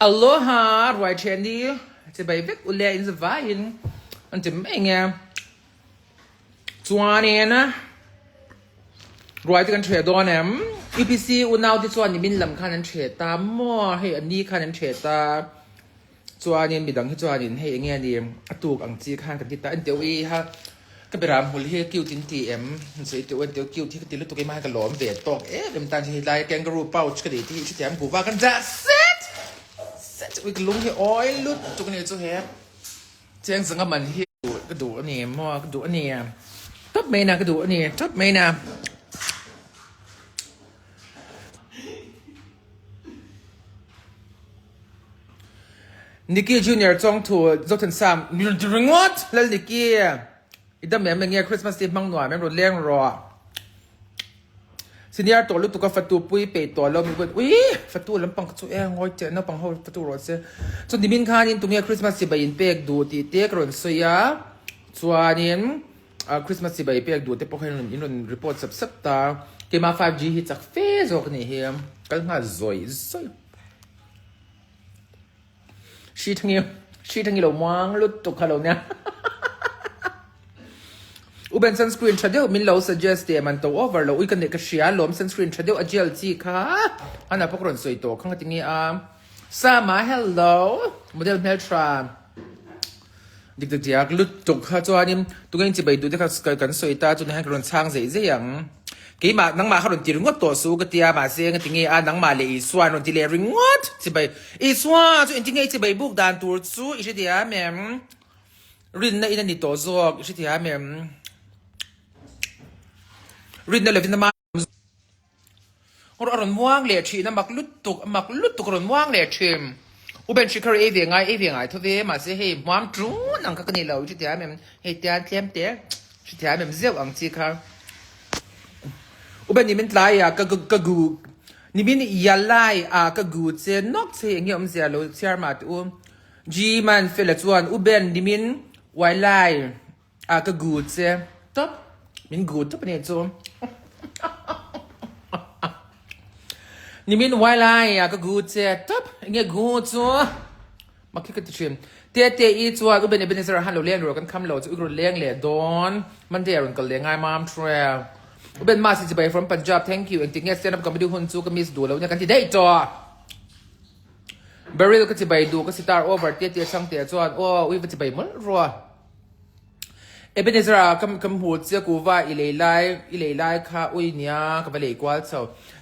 Aloha ruai then hi chibai vek u le in zavaiin an ti mai nge chuanin ruai te kan ṭheh dawn em UPC unau te chuan nimin lam khan an ṭheh ta maw hei an ni khan an ṭheh ta chuanin midang hi chuanin hei enge ni a tuk ang chi khan kan ti ta an ti ui ha ka beram hmul hi cute in ti em an sawi teuh an ti cute hi ka ti lutuk em a ka lawm ve tawk em em tan hi lai kangaroo pouch ka nei te hi hrethiam kuhva kan dah set set ui ka lung hi awi lutuk a ni chu he cheng zanga man hi ka duh a ni maw ka duh a ni tawp mai na ka duh a ni tawp mai na. Nicky Junior Chawngthu Zothansam ringawt Lal Nicky i dam em enge Christmas te hmang nuam em rawn leng rawh Senior tawh lutuk a fatu pui peih tawh lo mi ui fatu lampang kha chu e ngawi teh naupang ho fatu rawh se chu nimin khanin tunge Christmas chibai in pek duh tih te ka rawn sawi a chuanin Christmas chibai pek duh te pawh kha in rawn report sap sap ta keimah 5G hi chak fe zawk a nih hi kal nghal zawih zawih. Hri thangi hri thangi lo muang lutuk kha lo nia. U Ben sunscreen tha deuh min lo suggest teh man to over lo ui ka neih ka hria lawm sunscreen tha deuh a gel chi kha ana pawh ka rawn sawi tawh kha nga tinge a Sama hello model hmeltha dik tak diak lutuk kha chuanin tunge in chibai duh te kha kan sawi ta chutah hian ka rawn chhang zeih zeih ang keimah nangmah kha rawn ti ringawt tawh suh ka tia mahse nga tinge a nangmah leh Isua an rawn ti leh ringawt chibai Isua chu engtin nge i chibai buk dan tur chu i hrethiam em rinna in a ni tawh zawk i hrethiam em rinna lovin ama A rawn muang leh thin, a mak lutuk, a mak lutuk a rawn muang leh thin. U Ben Shikhar ei ve ngai, ei ve ngai tho ve, mahse hei hmuam tun ang kha ka nei lo, i hrethiam em? Hei tian tlem te, hrethiam em zeuh ang chi kha. U Ben nimin tlai ah ka ka gu, nimin yalai ah ka gu che nawk che eng nge awmzia lo chhiar mah teh u. G Man Fela chuan U Ben nimin uailai A ka gu che tawp min gu tawp ania chu nimin wailai a ka gu che tawp enge gu chu mak hi ka ti thin te te i chuan u Ben Ebenezer han lo leng rawh kan kham lo chu u rawn leng leh dawn Monday a rawn kal leh ngai mam trail u Ben Masi chibai from Punjab thank you engtik nge stand up comedy hun chu ka miss duh lo nia kan ti daih tawh. Beryl ka chibai duh ka sitar over te te chhang te chuan aw ui va chibai mawlh rua. Ebenezer ah ka ka hmu che kuva i lei lai i lei lai kha ui nia ka va lei kual chho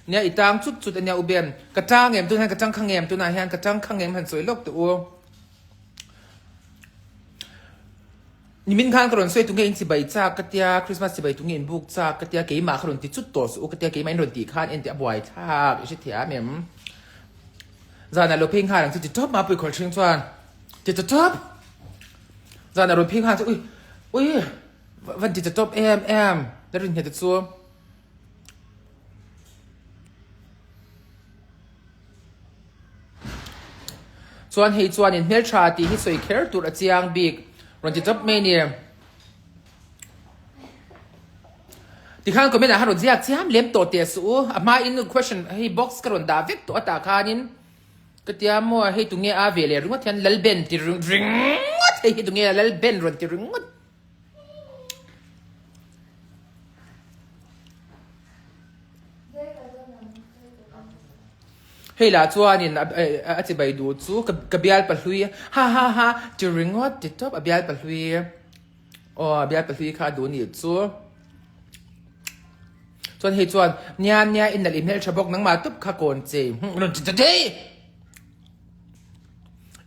nia i tang chut chut ania u Ben ka tang em tunah hian ka tang khang em tunah hian ka tang khang em han sawi lawk teh u. Nimin khan ka rawn sawi tunge in chibai chak ka tia Christmas chibai tunge in buk chak ka tia keimah kha rawn ti chut tawh suh u ka tia keimah in rawn tih khan enteh a buai thlak i hrethiam em. Zanah lo phei nghal ang chu ti tawp mah pui khawl hring chuan ti ta tawp zanah rawn phei nghal chu ui ui van ti ta tawp em em la rin nghet chu chuan hei chuanin hmeltha tih hi sawi kher tur a chiang bik rawn ti tawp mai a ni. Tikhan comment ah khan rawn ziak chiam lem tawh teh suh u, a hma in question hei box ka rawn dah vek tawh atah khanin ka tia maw hei tunge a ve leh ringawt hian Lalben ti ringawt hei hi tunge Lalben rawn ti ringawt. Hei lah chuanin a chibai duh chu ka bial pahlui ha ha ha ti ringawt ti tawp a bial pahlui. Aw a bial pahlui kha a duh nih chu. Chuan hei chuan nia nia i nalh i hmeltha bawk nangmah tup kha kawn che rawn ti ta daih.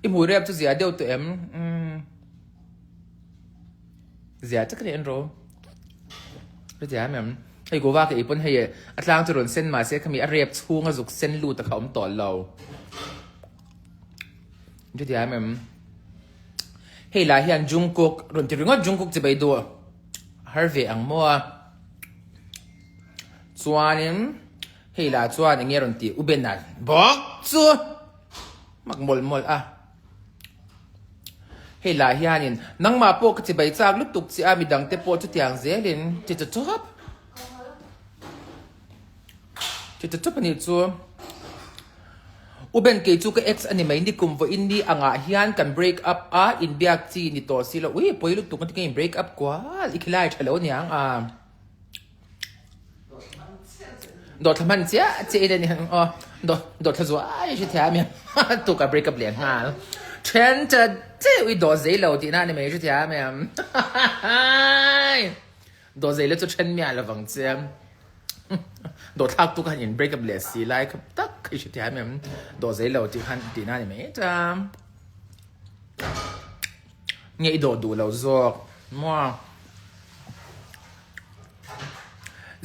I hmui rep chu zia deuh tawh em? Umm zia tak a ni en ro. Hetiang em em. Hei guava ka ei pawn hei a tlang chu rawn sen mahse khami a rep chhunga zuk sen lut a kha awm tawh lo. Hetiang em em. Hei lah hian Jungkook rawn ti ringawt Jungkook chibai duh a har ve ang maw a. Chuanin hei lah chuan enge rawn tih U Bena bawk chu mak mawlh mawlh a. Hei lah hianin nangmah pawh ka chibai chak lutuk che a midangte pawh chutiang zelin ti ta tawp. Ti ta tawp a nih chu. U Ben kei chu ka ex a ni mai nikum vawiin ni angah hian kan break up a inbiak chi ni tawh si lo ui pawi lutuk a ti ka in break up kual i khilai tha lo aniang a dawhthla hman chiah chiah in a ni aw dawhthla zuai hre thiam em tuk a break up leh nghal then ta chiah ui dawh zei lo tihna a ni mai hre thiam em dawh zei le chu then miah lovang che dawhthlak tu khan in break up leh si lai khap tak i hre thiam em dawh zei lo tih khan tihna a ni mai ta nge i dawh duh lo zawk maw.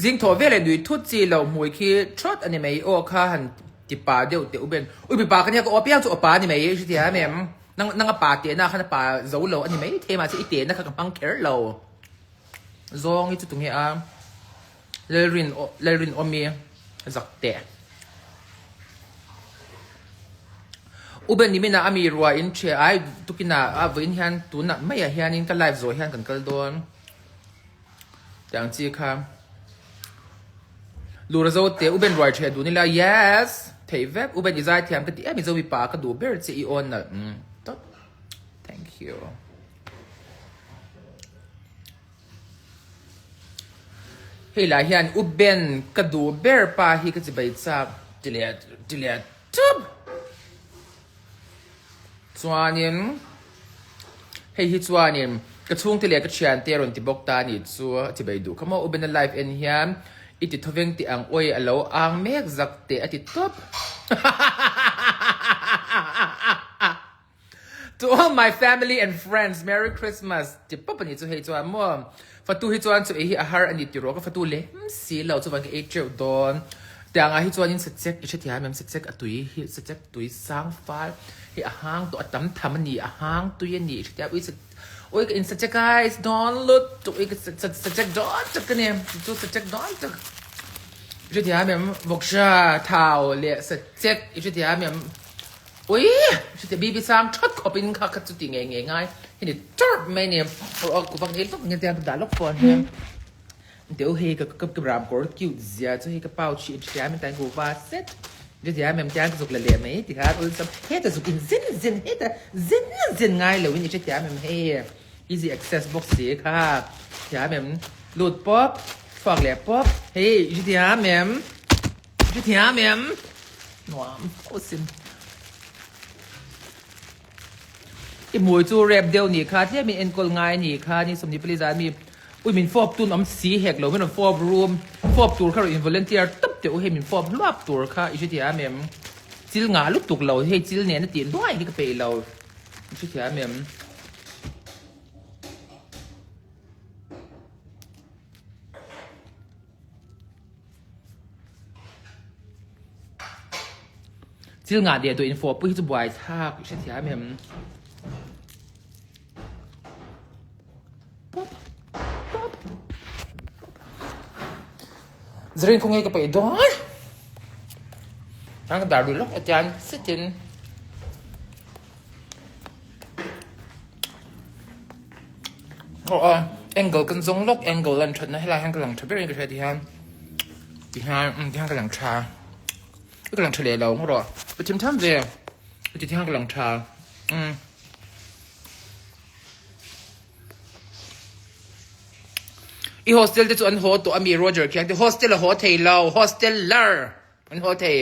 Zing thawh veleh nui thut chi loh hmui khi thawt a ni mai aw kha han ti pa deuh teh u Ben. Ui mipa ka nia ka aw piang chu aw pa a ni mai hretia em em. Nang nang a pa tehna khan a pa zo lo a ni mai thei mahse i tehna kha ka hmang kher lo. Zawng hi chu tunge a Lalrin Lalrin awmi zak teh. U Ben niminah a mi rua in ṭheh ai tukinah a vawiin hian tunah maiah hianin ka live zawh hian kan kal dawn. Tiang chi kha Lura zo te u Ben ruai ṭheh dun ila yes theih vek u Ben i zai thiam ka ti em i zo mipa ka duh ber che i awn nalh umm tawp thank you. Hei lah hian U Ben ka duh ber pa hi ka chibai chak ti leh ti leh tawp chuanin hei hi chuanin ka chhungte leh ka thiante a rawn ti bawk ta a nih chu a chibai duh kha maw U Ben a live en hian i ti thawveng tih ang awi a lo ang mek zak teh a ti tawp. To all my family and friends Merry Christmas ti pawp a nih chu hei chuan maw fatu hi chuan chu ei hi a har a ni tih rawh ka fatu lem si lo chuvan ka ei teuh dawn tiang ah hi chuan in sachek i hrethiam em sachek a tui hi sachek tui sang fal hi a hang tawh a tam tham a ni a hang tui a ni i hrethiam ui ui ka in sachek guys dawn lutuk ui ka sachek dawn tak a ni chu sachek dawn tak i hrethiam em vawksa thau leh sachek i hrethiam em Ui! Chutia BB sang that khawp in kha kha chu ti ngei ngei ngai. Hei ni churh mai ni. Aw ku vak ngei vak nge tia ka dah lawk phone hi. Deuh hei ka ka ka ram kawr cute zia chu hei ka pouch hi ṭhia min tan ku va set. Chutia mem tiang ka zuk la leh mai ti khan awlsam heta zuk in zin zin heta zin zin ngai lo in i hrethiam em hei easy access bawk si kha thiam em lut pawp chhuak leh pawp hei i hrethiam em. Hrethiam em? Nuam fo sin. I hmui chu rep deuh nih kha tlem in enkawl ngai nih kha ni 24 zan mi ui min fawp tun awm si hek lo min rawn fawp rum fawp tur kha rawn in volunteer tawp teh u hei min fawp hluap tur kha i hrethiam em? Chil ngah lutuk lo hei chil nen a tih nuai hi ka peih lo i hrethiam em? Thil ngah deh duh in fawh pui hi chu buai thlak i hrethiam em? Pop pop Zarin khaw nge ka peih dawn? Chuan ka dar duh lawk e tian setin. Aw aw angle kan zawng lawk angle lan thatna helai hian ka lang tha ber in ka hria ti hian ti hian umm ti hian ka lang tha ka lang tha leh lo maw rawh ka thim tham ve ti hian ka lang tha umm i hostel te chu an haw tawh ami Roger khian te hostel a haw thei lo hosteller an haw thei.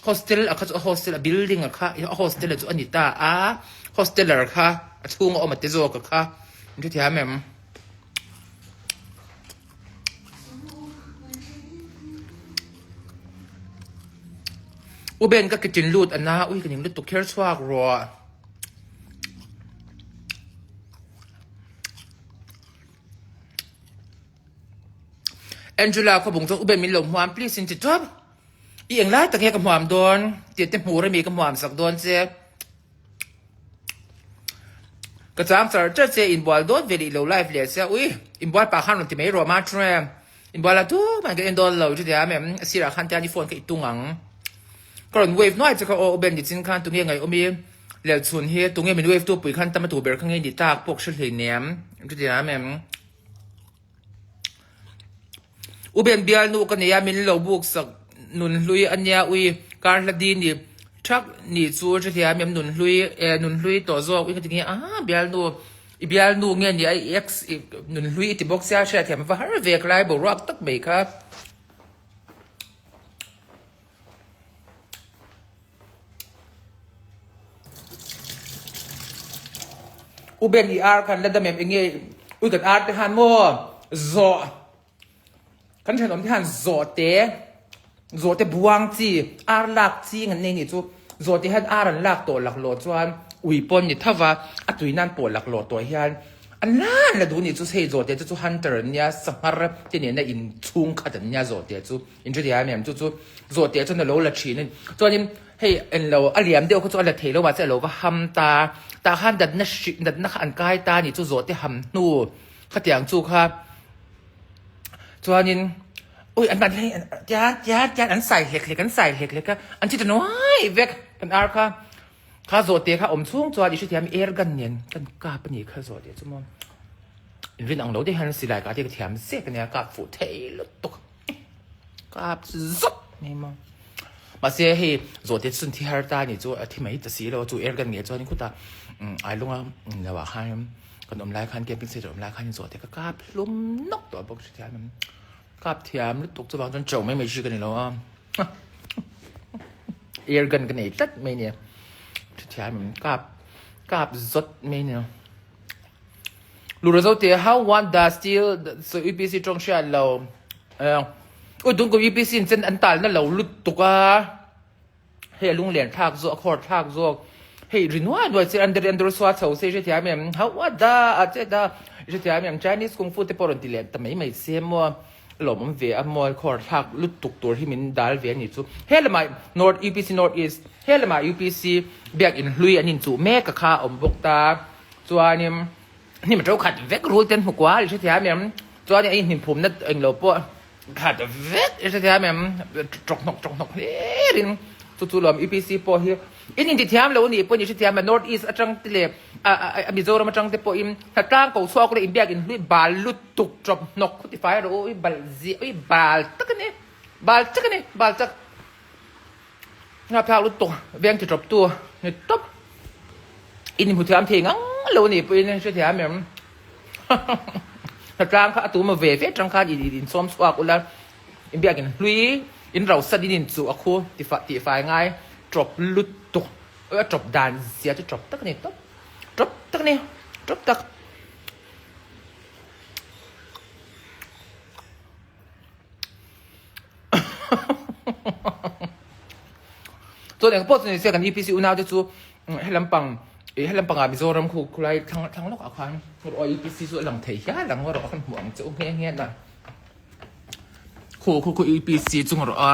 Hostel a kha chu a hostel a building a kha a hostel a chu a ni ta a hosteller kha a chhung a awm a te zawk a kha in hrethiam em? U Ben ka kitchen lut a na ui ka ning lutuk kher chhuak rawh. Angela khawbung chuan U Ben min lo hmuam please in ti tawp. I eng lai tak hi ka hmuam dawn tih te hmur ami ka hmuam sak dawn che. Ka chang char char che inbual dawt ve lih lo live leh sia ui inbual pah khan rawn ti mai rawh ma thu em inbual a tumah ka en dawn lo chutia em a sirah khan tian i phone kha i tung ang ka rawn wave nuai che kha aw u Ben nichin khan tunge ngaih awm i lelchhun hi tunge min wave tu pui khan tam a tu ber kha nge ni tak pawh ka hre hleinem chutia em. U Ben bialnu ka nei a, min lo buk sak. Nunhlui a nia ui kar hla di ni thak nih chu hrethiam em nunhlui e nunhlui tawh zawk ui ka ti nge a bialnu i bialnu nge ni a i ex i nunhlui i ti bawk sia hriatthiam a va har ve ka lai boruak tak mai kha. U Ben i ar khan la dam em enge ui kan ar te khan maw zawh kan thenawm te khan zawh te zawh te buang chi ar lak ching an nei nih chu zawh te hian ar an lak tawh laklawh chuan ui pawn ni thova a tui nan pawh laklawh tawh hian an la an la duh nih chu hei zawh te chu chu hunter an nia sanghar te nena inchhung khat an nia zawh te chu. Inhre em em chu chu zawhte chuan a lo la thin a ni. Chuanin hei englo a liam deuh kha chu a la thei lo mahse a lo va ham ta. Tah khan natna hri natna kha an kai ta a ni chu zawhte ham hnu khatiang chu kha chuanin ui an hei tian tian tian an sai hlek hlek an sai hlek hlek a an thi ta nuai vek kan ar kha. Kha zawhte kha awm chhung chuan i hrethiam air gun nen kan kap a ni kha zawhte chu maw inrin ang lo deuh hian silai kah te ka thiam zek a nia kap fuh thei lutuk. Kap zuk mai maw. Mahse hei zawhte chu thi har ta ni chu a thi mai ta si lo chu air gun nge chuan khutah ai lunga lo ah khan kan awm lai khan camping site awm lai khan zawhte ka kap hlum nawk tawh bawk hrethiam kap thiam lutuk chuvang chuan chauh mai mai chi ka ni lo a air gun ka nei tlat mai nia hrethiam kap kap zawt mai nia. Lura zo te how one does still so UPC tawng hriat lo ui tun kum UPC in chen an tal na lo lutuk a hei a lunglen thlak zawk a khawr thlak zawk hei ri nuai nuai che under under sua chho se hrethiam em how what da a che da hrethiam em Chinese kung fu te pawh rawn ti leh ta mai mai se maw lawm awm ve a maw khawr thlak lutuk tur hi min dal ve a ni chu he lamah North UPC North East he lamah UPC biak in hlui an inchuh mek a kha a awm bawk ta. Chuanin hnim a to khat vek rul ten hmu kual i hrethiam em? Chuanin a inhnim phumna englo pawh khat vek i hrethiam em? Tawk hnawk tawk hnawk hlerin chu chu lawm UPC pawh hi in intithiam lo anih pawhin i hrethiam a North East atang te leh a Mizoram atang te pawhin hnatlang ko chhuak ula inbiak inhlui bal lutuk tawp hnawk khuti fai rawh u i bal ziah ui bal tak a ni bal tak a ni bal tak. Nghaphlak lutuk veng ti tawp tu ni tawp in hmu thiam thei ngang lo ni pawhin hre thiam em hnatlang kha a tu maw ve ve tang khan in in sawm chhuak ula in biak in hlui in ro sat in in chuh a khu ti fah tih fai ngai tawp lutuk a tawp dan zia chu tawp tak a ni tawp tawp tak a ni tawp tak. Chuan eng pawh chu ni se kan UPC unau te chu helam pang ih helam pangah Mizoram khu khulai thlang thlang lawkah khan rawh UPC chu a lang thei hial ang rawh kan hmuh ang che u nghe nghe a khu khu khu UPC chu rawh a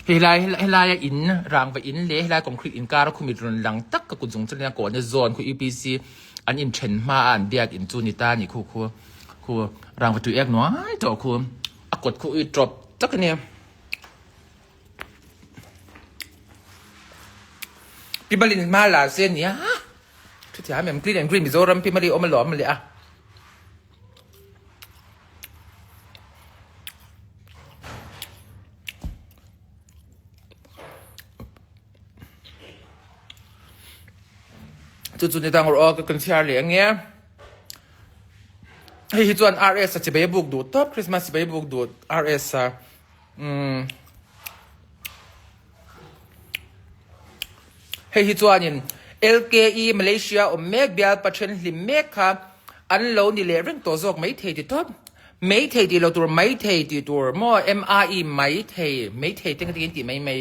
helai helaia in rangva in leh helai concrete inkar a khumit rawn lang tak ka kut zung chuan a kawhna zawn khu UPC an inthen hma a an biak in chu ni ta a ni khu khu. Khu rangva tui ek nuai tawh khu a kawt khu i tawp tak a nia. Pi Malin hma la se nia. Thu thiam em clean and green Mizoram Pi Mali awm alawm leh a. Chu chu ni dang rawh aw ka kan chhiar leh ange. Hei hi chuan RS a chibai a buk duh tawp Christmas chibai a buk duh RS a umm hei hi chuanin LKE Malaysia awm mek bial pathian hlim mek kha an lo ni leh reng tawh zawk maithei ti tawp maithei tih loh tur maithei tih tur maw MIE maithei maithei te engtin tih mai mai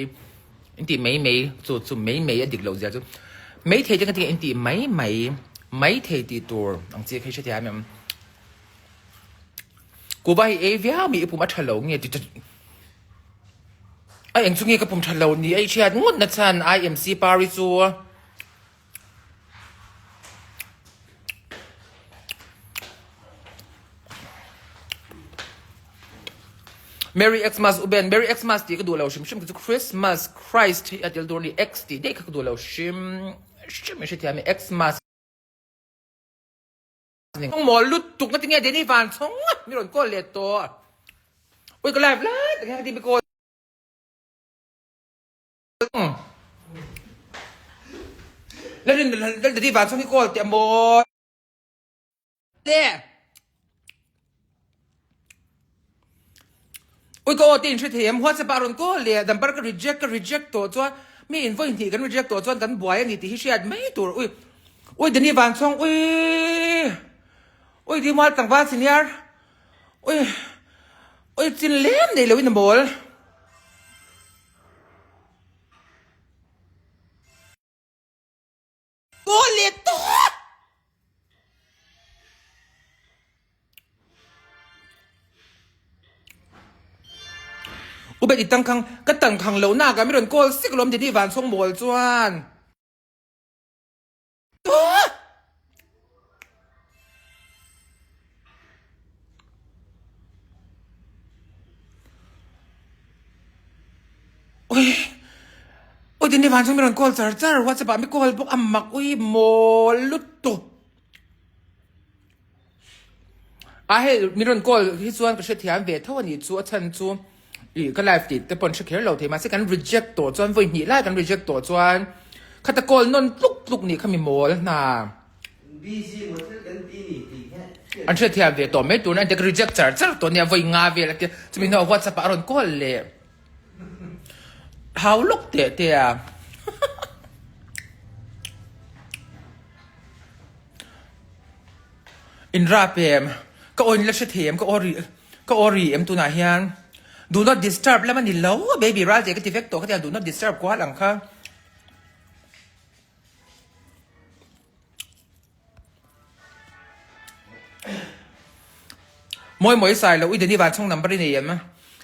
In tih mai mai chu chu mai mai a dik loh zia chu mai thei te ka tinge in tih mai mai mai thei tih tur ang chi kha i hrethiam em kuva hi ei viau mi i pum a tha lo nge ti a eng chu nge ka pum tha lo ni a i hriat ngawt na chhan IMC party chu. Merry Xmas u Ben Merry Xmas tih ka duh lo hrim hrim chu Christmas Christ hi a tel tur a ni X tih daih kha ka duh lo hrim hrim i hrethiam e Xmas Mawl lutuk na tinge Denny van chhawng a mi rawn call leh tawh. Ui ka live lai tak hian ka ti mi call. Lalrin Laldadi van chhung hi call teh maw. Le. Ui ka aw te in hre thei em WhatsApp ah rawn call leh number ka reject ka reject tawh chuan mi in vawi hnih kan reject tawh chuan kan buai a ni tih hi hriat mai tur ui ui Dani van chhung ui ui Dimual tlangval senior ui ui chin lem nei lo in a mawl. Kawl leh tawp! Ubet i tangkhang ka tangkhang lo nak ah mi rawn call sik alawm ti ni van chhawng mawl chuan. Ui Ui tin van chung mi rawn call char char WhatsApp ah mi call bawk a mak ui mawl lutuk a hei mi rawn call hi chuan ka hrethiam ve tho a nih chu a chhan chu ih ka live tih te pawh an hre kher lo thei mahse kan reject tawh chuan vawi hnih lai kan reject tawh chuan khata call nawn tluk tluk nih kha mi mawl hna. An hrethiam ve tawh mai tuna an ti ka reject char char tawh nia vawi nga vel a tia chumi hnuah WhatsApp ah a rawn call leh hau lawk teh teh a. In rap em ka aw in la hre thei em ka aw ri ka aw ri em tunah hian do not disturb lam a ni lo baby ral teh ka ti vek tawh ka tia do not disturb kual ang kha. Mawi mawi sai lo, ui Danny Vanchhawng number i nei em?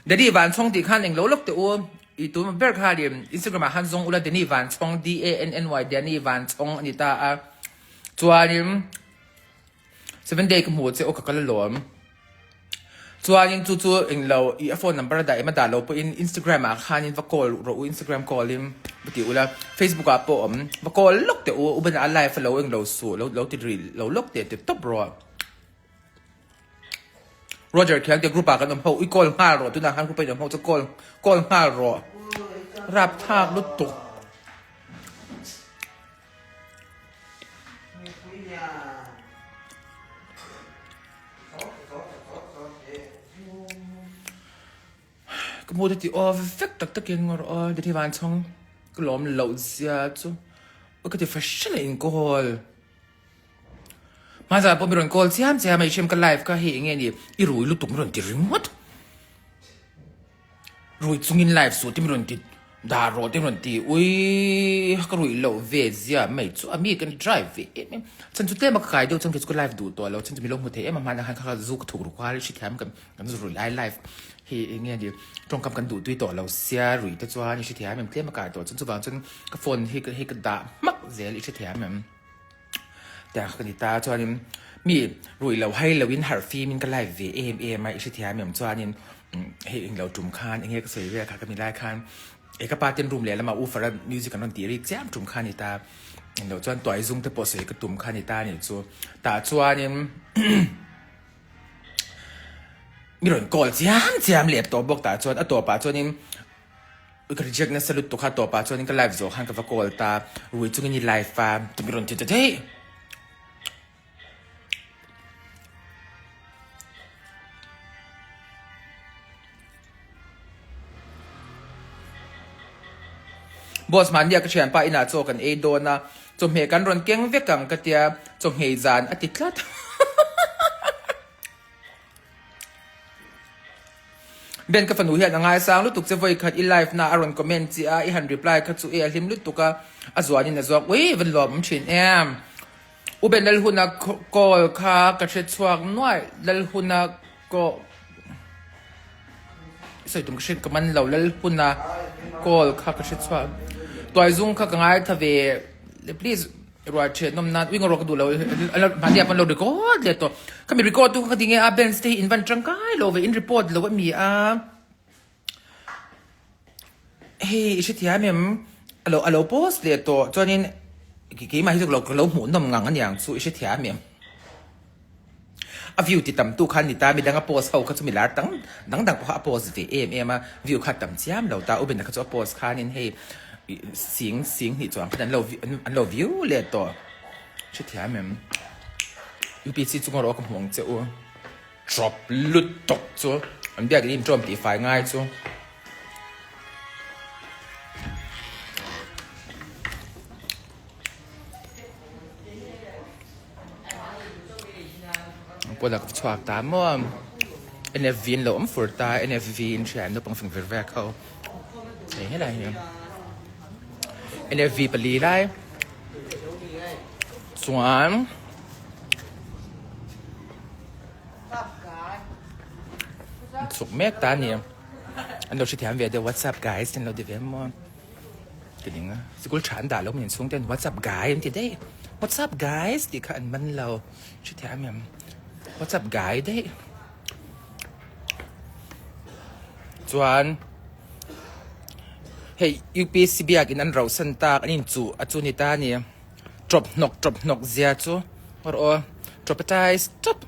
Danny Vanchhawng tih khan englo lawk teh u, i tun ber kha ri Instagram ah khan zawng ula Danny Vanchhawng D-A-N-N-Y Danny Vanchhawng a ni ta a, chuanin Seven day ka hmu che aw ka kal alawm. Chuanin chu chu englo i a phone number a dah em a dah lo pawhin Instagram ah khanin va call rawh u Instagram call in va ti ula Facebook ah pawh awm va call lawk teh u u banah a live a lo englo suh lo lo ti ri lo lawk teh teh tawp rawh. Roger khian te group ah kan awm ho i call nghal rawh tunah khan group ah in awm ho chu call call nghal rawh rapthlak lutuk. Ka hmu te ti aw vek tak takin ngawr aw ti van chhawng ka lawm loh zia chu ka ti fahran a in call hmanzah pawh mi rawn call chiam chiam a i hriam ka live kha hei enge ni i rui lutuk mi rawn ti ringawt. Rui chungin live suh te mi rawn ti dah rawh te mi rawn ti ui ka ruih loh ve zia mai chu a mi kan drive ve em em chhan chu tlem a ka kai deuh chuan kei chu ka live duh tawh lo chhan chu mi lo hmu thei em a hmanah khan kha zu ka thuk ru kual hrethiam kan kan zu rui lai live hi eng nge ni tawngkam kan duh tui tawh lo sia rui te chuan i hrethiam em tlem a kai tawh chuan chuvang chuan ka phone hi hei ka dah hmak zel i hrethiam em. Tiang kha ka ni ta chuanin mi ruih lo hai loin harh fimin ka live ve em em a i hrethiam em chuanin hei englo tum khan enge ka sawi vel kha ka mi lai khan e ka pa ten room leh lama woofer a music an rawn tih rik chiam tum kha ni ta englo chuan tuai zum te pawh sawi ka tum kha ni ta nih chu tah chuanin mi rawn call chiam chiam leh tawh bawk tah chuan a tawpah chuanin Ka reject nasa lutuk a tawpah chuanin ka live zawh khan ka va call ta, rui chungin i live a tumi rawn ti ta daih. Boss mahnia ka thianpa inah chaw kan ei dawn a, chawhmeh kan rawn keng vek ang ka tia, chawhmeh zan a ti tlat. Ben ka fanu hian a ngaisang lutuk che vawi khat i live na a rawn comment che a i han reply kha chu e a hlim lutuk a a zuan in a zuak ui van lawm awm thin em U Ben Lalhuna call kha ka hre chhuak nuai Lalhuna call sawi tum ka hre ka man lo Lalhuna call kha ka hre chhuak tuaizung kha ka ngaithla ve please. Ruah ṭhiat nawm nan uinga ruah ka duh lo mahni ah pawn lo record leh tawh khami record tu kha ka ti nge a bench te hi in van ṭangkai lo ve in report lo a mi a hei i hrethiam em a lo a lo post leh tawh chuanin keimah hi chu ka lo hmuh nawm ngang aniang chu i hrethiam em. A view ti tam tu kha an ni ta, midang a post ho kha chu milar dang dang dang pawh kha a post ve em em a, view kha a tam chiam lo ta, U Bena kha chu a post khanin hei sing sing hnih chuang khan an lo an lo view leh tawh. Hrethiam em? UPC chunga rawh ka hmu ang che u. Drop lutuk chu an biak in inṭawm tih fai ngai chu. Pawn ah ka chhuak ta maw NFV an lo awm fur ta NFV in hria an naupang fing ver vek ho hei helai hi NFV pali lai chuan chhuk mek ta a ni an lo hrethiam ve deuh what's up guys an lo ti ve maw. Ti ding a, sikul tha an dah lo min chhung ten what's up guy an ti daih, what's up guys tih kha an man lo, hrethiam em, what's up guy daih. Chuan hei UPSC biakin an rauhsan tak an inchuh a chu ni ta a ni, tawp hnawk tawp hnawk zia chu awr aw tawpatize tawp.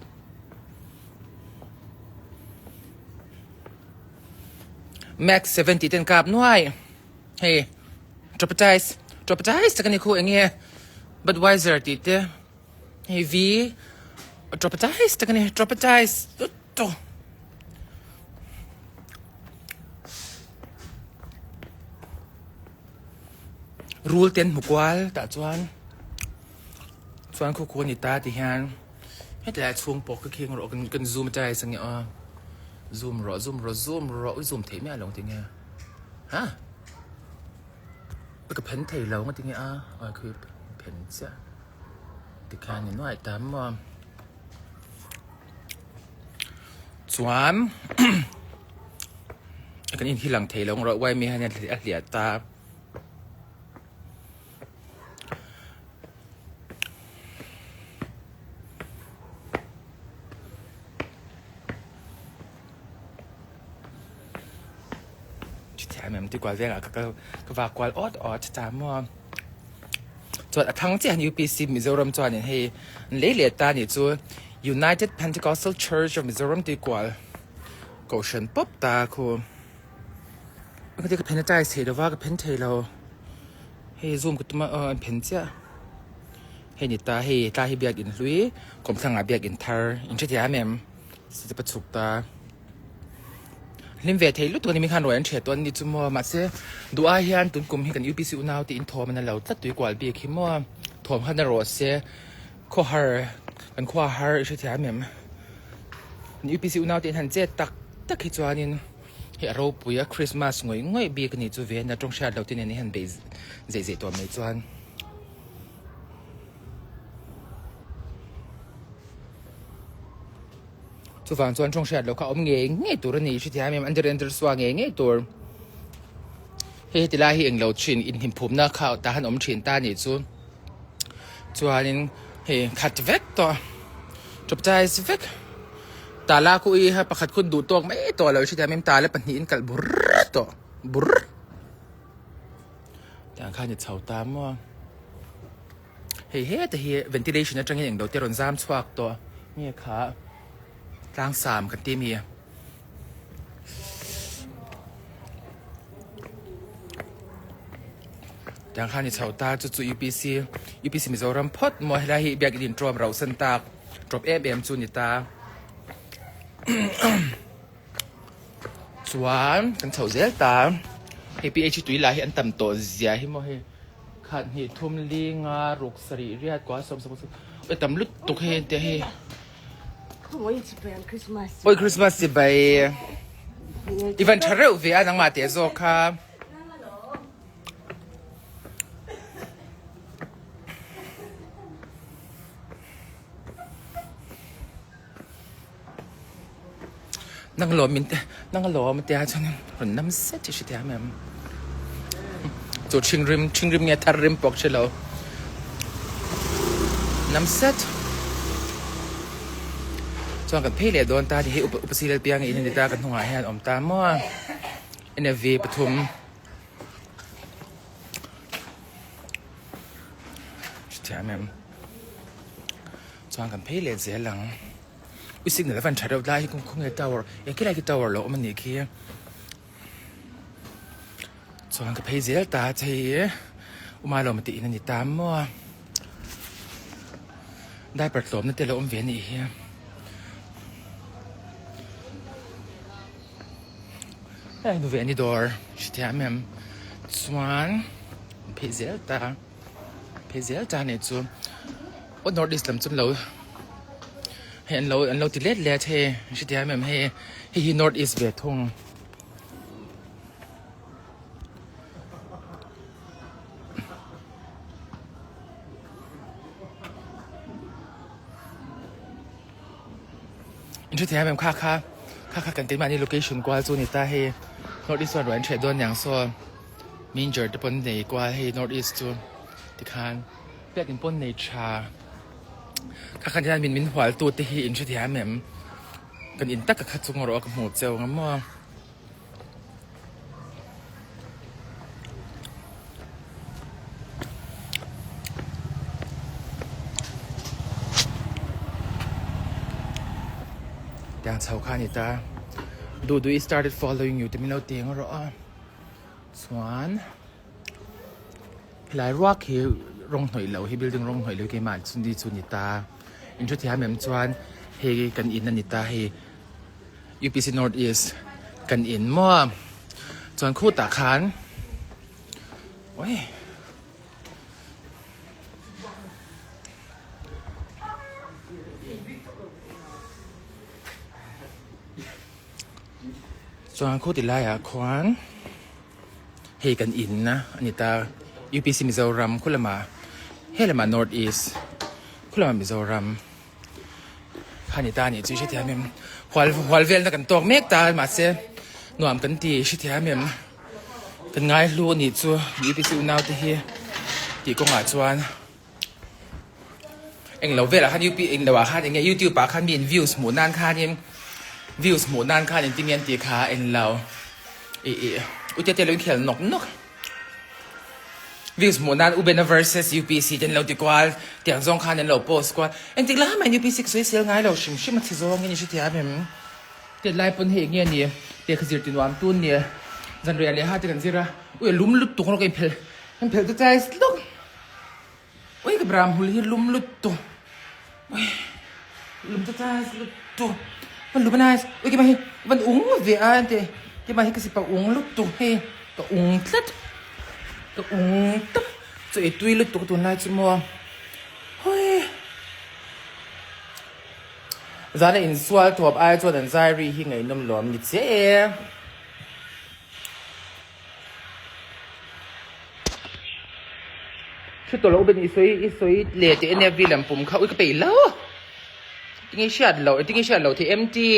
Max 70 ten kap nuai hei tropitize tropitize tak ani khu enge Budweiser tih te hei V tropitize tak ani tropitize to rul te an hmu kual tah chuan chuan khu khu ani ta ti hian Hetlai chhung pawh ka kheng rawh kan zoom chai sang nge aw zoom rawh zoom rawh zoom rawh ui zoom theih miah lo ti nge ha ka phen thei lo nga ti nge a oi khi phen chiah tikhian ni nuai ta maw chuan kan in hi lang thei lo rawh uai mi hian a hliah ta. Chutiang em ti kual vengah ka kal ka vak kual awt awt ta maw. Chuan a thang chiah hian UPC Mizoram chuanin hei an lei leh ta nih chu United Pentecostal Church of Mizoram tih kual kohhran pawp ta khu. Ka phen a tai thei lova ka phen thei lo. Hei zoom ka tum a aw an phen chiah. Hei ni ta hei tlai hi biakin hlui kawmthlangah biakin thar in hre thiam em step a chhuk ta. Hlim ve thei lutuk a ni mi khan ruai an hriat tawh an ni chu maw mahse duh ai hian tun kum hi kan UPC unau te in thawm an la lo tlat tui kual bik hi maw thawm khan a rawh se khawhar kan khua har i hre thiam em kan UPC unau te in han chet tak tak hi chuanin. Hei a ropui a Christmas ngawih ngawih bik a nih chu ve na tawng hriat loh te nen hi han beih zeih zeih tawh mai chuan. Chuvang chuan tawng hriat loh kha awm ngei ngei tur a ni hrethiam em under under sua ngei ngei tur. Hei heti lai hi englo thin inhnim phumna kha tah han awm thin ta nih chu. Chuanin hei khat vek tawh tawpchai vek tala khu i ha pakhat khun duh tawk mai tawh lo hrethiam em tala pahnihin kalh bur tawh bur tiang khan i chho ta maw hei heta hi ventilation atangin englo te rawn zam chhuak tawh nge kha tlang sam kan ti mi. Tiang khan i chho ta chu chu UPC UPC Mizoram phawt maw helai hi biak in trawm rauh san tak trawp em em chu ni ta chuan kan chho zel ta hei PH tui lai hi an tam tawh zia hi maw hei khat hnih thum li nga ruk sarih riat kua sawm sawm sawm tam lutuk hei tia hei. Oi Christmas chibai i van tha reuh ve a nangmah teh zawk kha. Nang lawm min te nang lawm te a chuan rawn nam set hi hrethiam em. Chu ṭhingrim ṭhingrim nge thar rim pawh ka hre lo. Nam set. Chuan kan phei leh dawn ta ni hei upa upa silal piang in a ni ta kan hnungah hian awm ta maw. NFV pathum. Hrethiam em. Chuan kan phei leh zel ang. Ui signal a van tha deuh lai hi khawnge tower eng khi lai khi tower lo awm a nih khi. Chuan ka phei zel ta che hi Uma lawm tih in a ni ta maw. Diaper tlawmna te lo awm ve a nih hi. Hei nu ve ni dawr hrethiam em chuan phei zel ta phei zel ta nih chu aw north east lam chu an lo hei an lo an lo ti let let hei hrethiam em hei hei hi north east ve thung. In hre thiam em kha kha kha kha kan keimahni location kual chu ni ta hei north east chuan ruah an hreh dawn niang saw manger te pawn nei kual hei north east chu tikhan biak in pawn nei tha kha khan hian min min hual tu te hi in hre thiam em kan in taka kha chung erawh ka hmuh cheu ang maw. Tiang chho kha a ni ta duh duh i started following you te min lo ti ang rawh a chuan helai ruak hi rawng hnawih loh hi building rawng hnawih loh hi keimah chu ni chu a ni ta inthu thiam em chuan hei kan in a ni ta hei. UPC North East kan in maw a chuan khutah khan ui chuan khuti laiah khuan hei kan in a ani ta UPC Mizoram khu lamah helamah North East khu lamah Mizoram. Khani ta nih chu i hrethiam em? Hual hual velna kan tawk mek ta mahse nuam kan ti i hrethiam em? Kan ngai hlu anih chu UPC unau te hi tih kawngah chuan englo velah khan UP englo ah khan enge youtube ah khan mi in views hmuh nan khanin views hmuh nan khan engtin nge an tih kha englo ih ih ute te lo inkhel nawk nawk. Views hmuh nan Ubena versus UPC te an lo ti kual, tiang zawng khan an lo post kual. Engtik lai mah in UPC ka sawi sel ngai lo hrim hrim a thi zawngin i hrethiam em? Tiat lai pawn hei enge ni? Lehkha zir ti nuam tun ni. Zanriah leh ha te kan zir a, ui a lum lutuk rawh ka inphelh inphelh te chai hlawk. Ui ka bram hul hi lum lutuk ui lum te chai lutuk van lum a nice ui keimah hi van ung ve a ente keimah hi ka sipa ung lutuk hei ka ung tlat ka ung tlat chaw ei tui lutuk tunlai chu maw hui zana insual thuap ai chuan an zai ri hi ngaihnawm lawm ni che e. Hre tawh loh ben i sawi i sawi leh teh ania vi lam pum kha ui ka peih lo tinge hriat loh tinge hriat loh thei em ti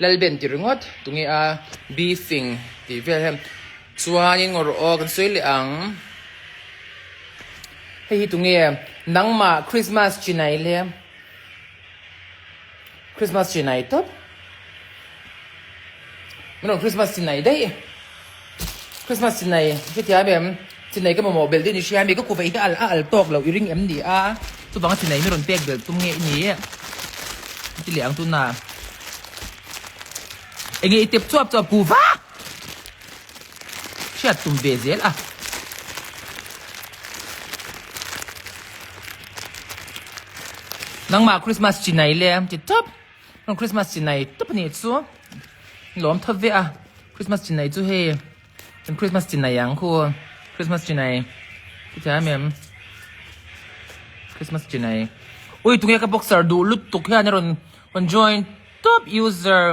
Lalben ti ringawt tunge a beefing tih vel hian chuanin ngaw rawh aw kan sawi leh ang hei hi tunge nangmah Christmas chinai le Christmas chinai tawp min rawn Christmas chinai daih Christmas chinai hetiang em chinai ka mamawh belh daih ni hria mi ka kuva hi a al tawk loh i ring em ni a chuvanga chinai mi rawn pek belh tum nge i ni ti leh ang tuna enge i tep chuap chuap kuva hriat tum ve zel a. Nangmah Christmas chinai le ti tawp rawn Christmas chinai tawp a nih chu lawm thawt ve a Christmas chinai chu hei kan Christmas chinai ang khu Christmas chinai ti thiam em Christmas chinai ui tunge ka boxer duh lutuk hian a rawn rawn join tawp user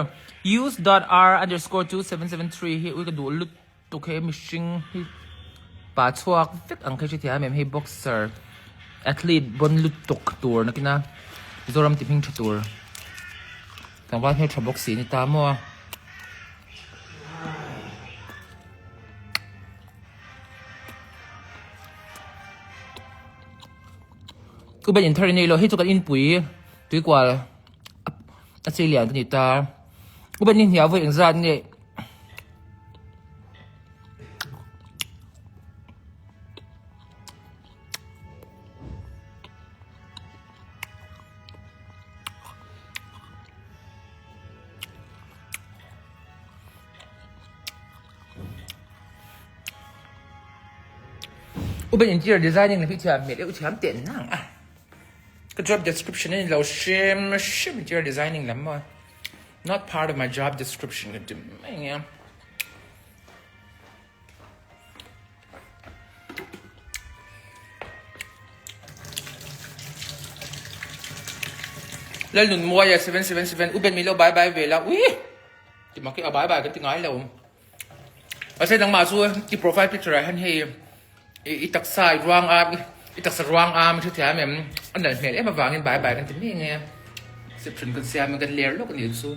use dot r underscore 2773 hi ui ka duh lutuk. Tuk he mihring hi pa chhuak vek ang kha i hrethiam em hei boxer athlete bawn lutuk tur nakina Mizoram ti hming tha tur tlangval hmeltha bawk si a ni ta maw. Ku ben inthar i nei lo hei chu kan inpui tuikual a chei lian ka ni ta ku ben ni hniah vawi engzat nge. Uben interior designing lam hi thiam hmel eh u thiam teh nang a. Ka job description a ni lo hrim hrim interior designing lam maw. Not part of my job description ka ti mai nia. Lalnunmuaia 777 Uben mi lo bye bye ve la ui ti mak hi a bye bye kan ti ngai lo. Mahse nangmah chu i profile picture ah hian hei i taksa i ruang a i taksa ruang a mi hrethiam em a nalh hmel em avangin bye bye kan ti mai nge reception kan siam in kan ler lawk anih chu.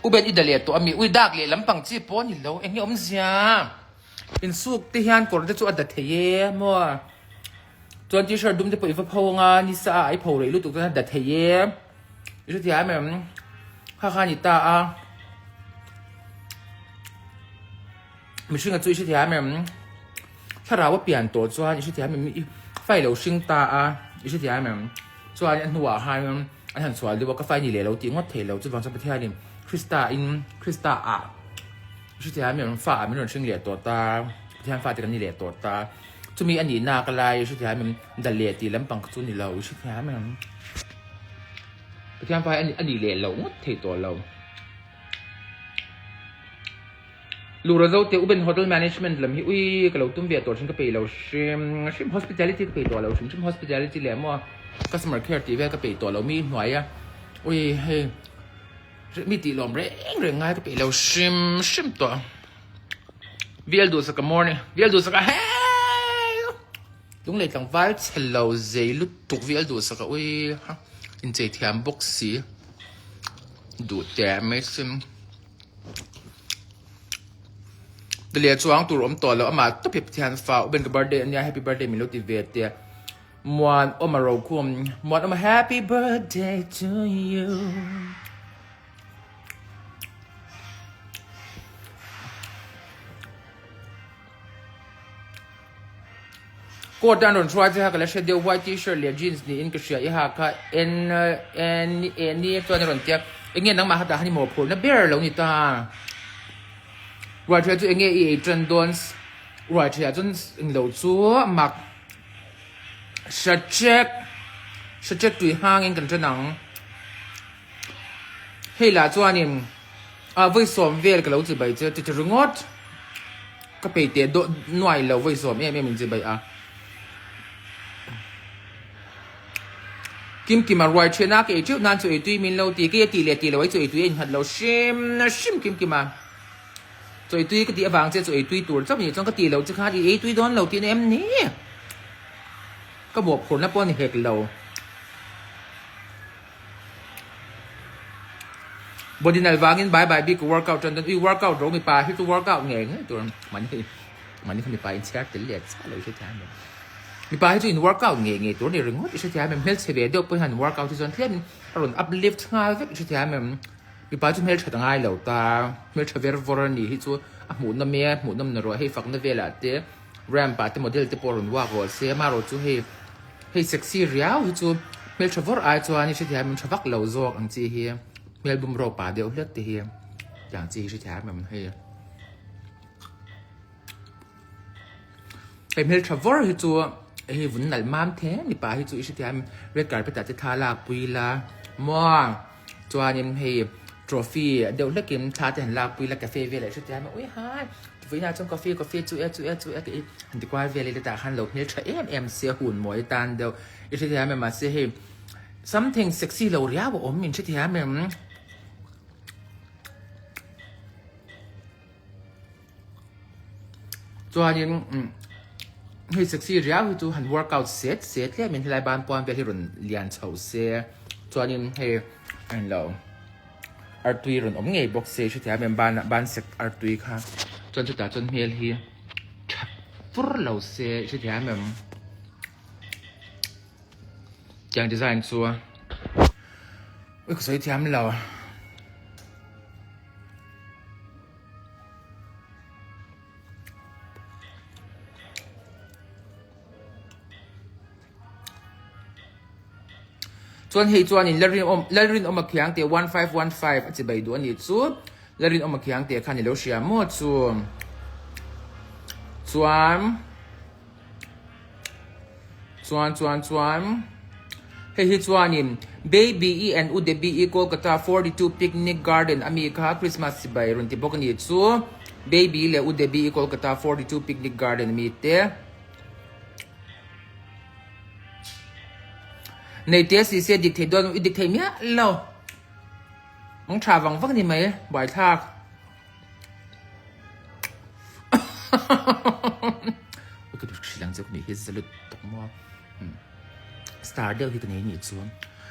U Ben i da leh tawh a mi? Ui dak leh lampang chi pawh a ni lo, eng nge awmzia? Insuk te hian kawr te chu a da thei e maw? Chuan t-shirt dum te pawh i va pho anga nisa ah i pho rei lutuk chuan a da thei e. I hrethiam em? Kha kha a ni ta a. Mihringa chu i hrethiam em? Thlarau a pian tawh chuan i hrethiam em? I fa i lo hring ta a, i hrethiam em? Chuan a hnuah khan an han chhuah deuh a, ka fa i ni leh lo tih ngawt thei lo. Chuvang chuan Pathianin Krista in Krista ah i hrethiam em? Fa ah min rawn hring leh tawh ta, Pathian fate kan ni leh tawh ta. Chumi a nihna ka lai i hrethiam em? Da leh tih lampang kha chu ni lo, i hrethiam em? Pathian fa hi a ni leh lo ngawt thei tawh lo. Lura zo te Uben Hotel Management lam hi ui ka lo tum ve tawh thin ka peih lo hrim hrim hospitality ka peih tawh lo hrim hrim hospitality leh maw customer care tih vel ka peih tawh lo mi hnuai a ui hei mi tih lawm reng reng ngai ka peih lo hrim hrim tawh VL Duhsaka morning VL Duhsaka hey Lunglei tlangval chhe lo zei lutuk VL Duhsaka ui ha inchei thiam bawk si duh teh mai sin. Dalia chuang tur awm tawh lo amah tawp hi Pathian fa u Ben ka birthday ania happy birthday min lo ti ve tia Muan awm a rokhum Muan awm a happy birthday to you. Coat an rawn hruai che kha ka la hre deuh white t-shirt leh jeans niin ka hria i ha kha en en en ni chuan a rawn tia eng nge nangmah kha tah khan i mawhphurhna ber lo ni ta ruaithriah chu eng nge i ei tan dawn ruaithriah chuan englo chu mak hracheck hracheck tui hangin kan tan ang hei lah chuanin. Ah vawi sawm vel ka lo chi bai che ti ringawt ka pei teh dawh nuai lo vawi sawm em em in chi bai a. Kim Kim a ruai then a ka ei teuh nan chu ei tui min lo ti kei a tih leh tih lo ai chu ei tui a innghat lo hrim hrim Kim Kim a chaw ei tui ka tih avang che chaw ei tui tur chauh ni chuan ka tih loh che khan i ei tui dawn lo tihna em ni ka mawhphurhna pawh a ni hek lo. Body nal vangin bai bai bik workout tan ui workout ro mipa hi chu workout ngei ngei tur mani mani kha mipa in chhiar tel leh chiah lo i hrethiam em mipa hi chu in workout ngei ngei tur ni ringawt i hrethiam em hmelchhe ve deuh pawhin han workout hi chuan tlem in a rawn uplift nghal vek i hrethiam em mipa chu hmelthat a ngai lo ta hmeltha ver vawr a ni hi chu a hmuhnawm e hmuhnawm na rawh hei fakna velah te ramp ah te model te pawh a rawn walk rawh se amaherawh chu hei Hei sexy riau hi chu hmeltha vawr ai chuan i hrethiam em tha vak lo zawk ang chi hi hmel bum rawk pa deuh hlek te hi tiang chi hi hrethiam em hei hei hmeltha vawr hi chu hei vun nalh mam the mipa hi chu i hrethiam red carpet ah te thla lak pui la maw Chuanin hei trophy deuh hlekin thla te han lakpui la cafe velah i hretia ui hai vawiinah chuan coffee coffee chu e chu e chu e tih han ti kual vel ila tah khan lo hmeltha em em sia hun mawi tan deuh i hrethiam em mahse hei something sexy lo riau a awm min hrethiam em. Chuanin hei sexy riau hi chu han workout set set hle mai helai ban puan vel hi rawn lian chho se chuanin hei englo artui rawn awm ngei bawk se hrethiam em ban ah ban sek artui kha chuan chutah chuan hmel hi tha fur lo se hrethiam em tiang design chu ui ka sawi thiam lo. Chuan hei chuanin Lalrinawm Lalrinawma Khiangte 1515 a chibai duh a nih chu. Lalrinawma Khiangte khan i lo hria maw chu. Chuan Chuan chuan chuan hei hi chuanin Baby i and U Debbie i Kolkata 42 Picnic Garden a mi kha Christmas chibai rawn ti bawk a nih chu. Baby leh U Debbie i Kolkata 42 Picnic Garden a mi te. Nei te si se dik thei dawn i dik thei miah lo. Mang tha vang vang ni mai buaithlak. Ui ka hrilh ang che ka nuih hi za lutuk maw. Star deuh hi ka nei nih chu.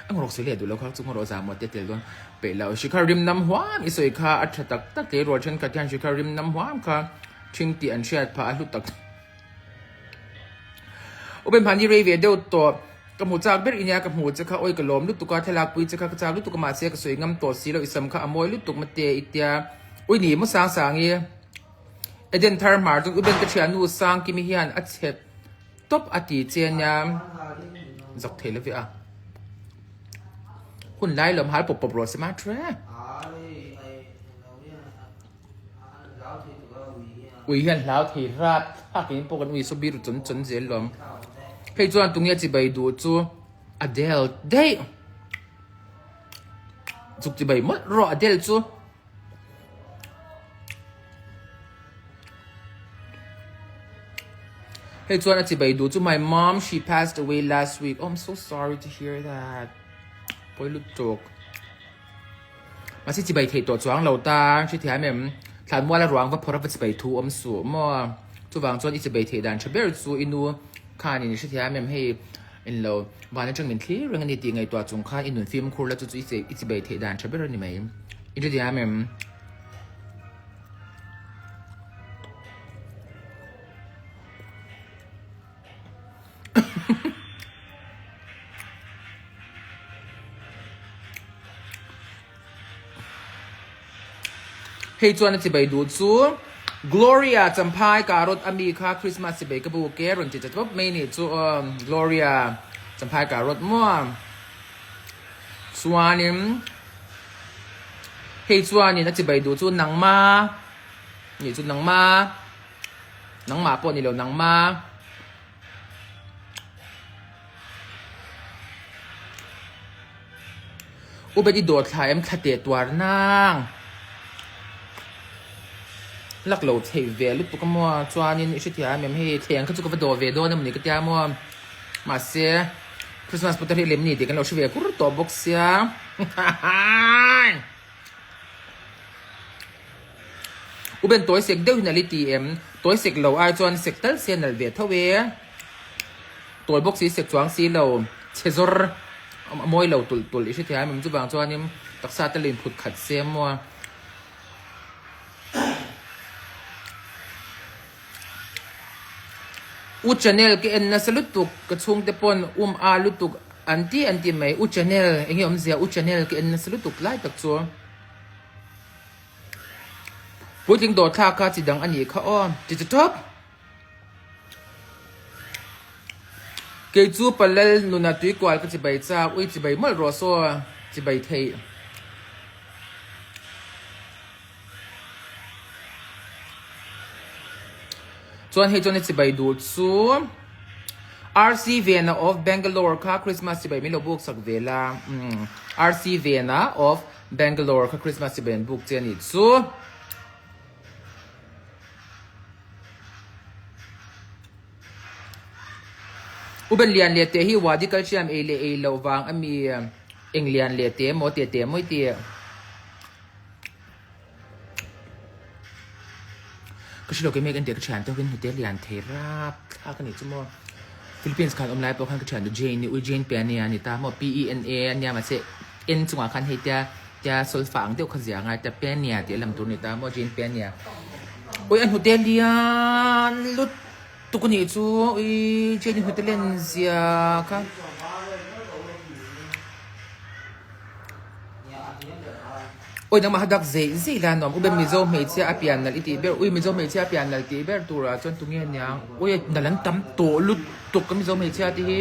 A ngawrh sawi leh duh lo kha chu ngawrh zah maw te tel dawn peih lo. Shikhar rim nam huam i sawi kha a tha tak tak tleirawl thenkhat hian shikhar rim nam huam kha ṭhing tih an hriat phah a hlu tak. Upen hmani rei ve deuh tawh. Ka hmu chak ber i nia ka hmu che kha awi ka lawm lutuk a thlalak pui che kha ka chak lutuk a mahse ka sawi ngam tawh si lo i sam kha a mawi lutuk mate i tia ui ni maw sang sang i Eden thar hmar chuan Uben ka thiannu Sangkimi hian a chep tawp a ti che nia zak thei lo ve a hun lai lawm hal pawp pawp rawh se ma thu e. Ui hian hlau thei rat thlak in pawh kan ui saw biru chawn chawn zel lawm. Hei chuan tunge chibai duh chu Adele daih. Zuk chibai mawlh rawh Adele chu. Hei chuan a chibai duh chu my mom she passed away last week. Oh I'm so sorry to hear that. Pawi lutuk. Mahse chibai theih tawh chuang lo ta, hrethiam em? Thlanmuala ruang va phawrh a va chibai thu awm suh maw? Chuvang chuan i chibai theih dan tha ber chu i nu khanin i hrethiam em? Hei in lo van atang min thlir reng a ni tih ngaihtuah chung khan i nun fimkhur la chu chu i chibai theih dan tha ber a ni mai. I hrethiam em? Hei chuan a chibai duh chu Gloria Champhai Karot ami kha Christmas chibai ka buk e rawn ti ta tawp mai nih chu aw Gloria Champhai Karot maw chuanin hei chuanin a chibai duh chu nangma nih chu nangma. Nangmah pawh ni lo nangma. Ubet i dawt thla em thla teh tuar nang. Lak lo theih ve lutuk a maw chuanin i hrethiam em hei thleng kha chu ka va dawh ve dawn emaw ni ka tia maw. Mahse Christmas putar hi lem ni tih kan lo hre ve kur tawh bawk sia. U Ben tawi sek deuh hi nalh i ti em? Tawi sek lo ai chuan sek tal se nalh ve tho e. Tawi bawk si sek chuang si lo, chhe zawr a mawi lo tulh tulh i hrethiam em? Chuvang chuanin taksa te lo inphut khat se maw. U channel ka en nasa lutuk ka chhungte pawn um a lutuk an ti an ti mai u channel enge awmzia u channel ka en nasa lutuk lai tak chu puitling dawr thlak kha chi dang a nih kha aw ti chu tawp kei chu palal nuna tuikual ka chibai chak ui chibai mawlh rawh saw chibai theih. Chuan hei chuan i chibai duh chu RC Vena of Bangalore kha Christmas chibai min lo buk sak ve la umm RC Vena of Bangalore kha Christmas chibai an buk che a nih chu. Uben lian leh teh hi wadi calcium ei leh ei loh vang a mi eng lian leh teh emaw teh teh mawi tih. Ka hre lo kei mek entir ka thian te hovin hnute lian thei rap thlak a nih chu maw Philippines khan awm lai pawh khan ka thian Jane ui Jane Pena a ni ta maw P E N A a nia mahse N chungah khan hei tia tia solfa ang deuh kha zia a ngai ta Pena tih a lam tur a ni ta maw Jane Pena ui a hnute lian lutuk a nih chu ui Jane hnute len zia kha. Awi nangmah dak zeih zeih la nuam ube Mizo hmeichhia a pian nalh i tih ber ui Mizo hmeichhia a pian nalh tih ber turah chuan tunge aniang ui nalh an tam tawh lutuk ka Mizo hmeichhia te hi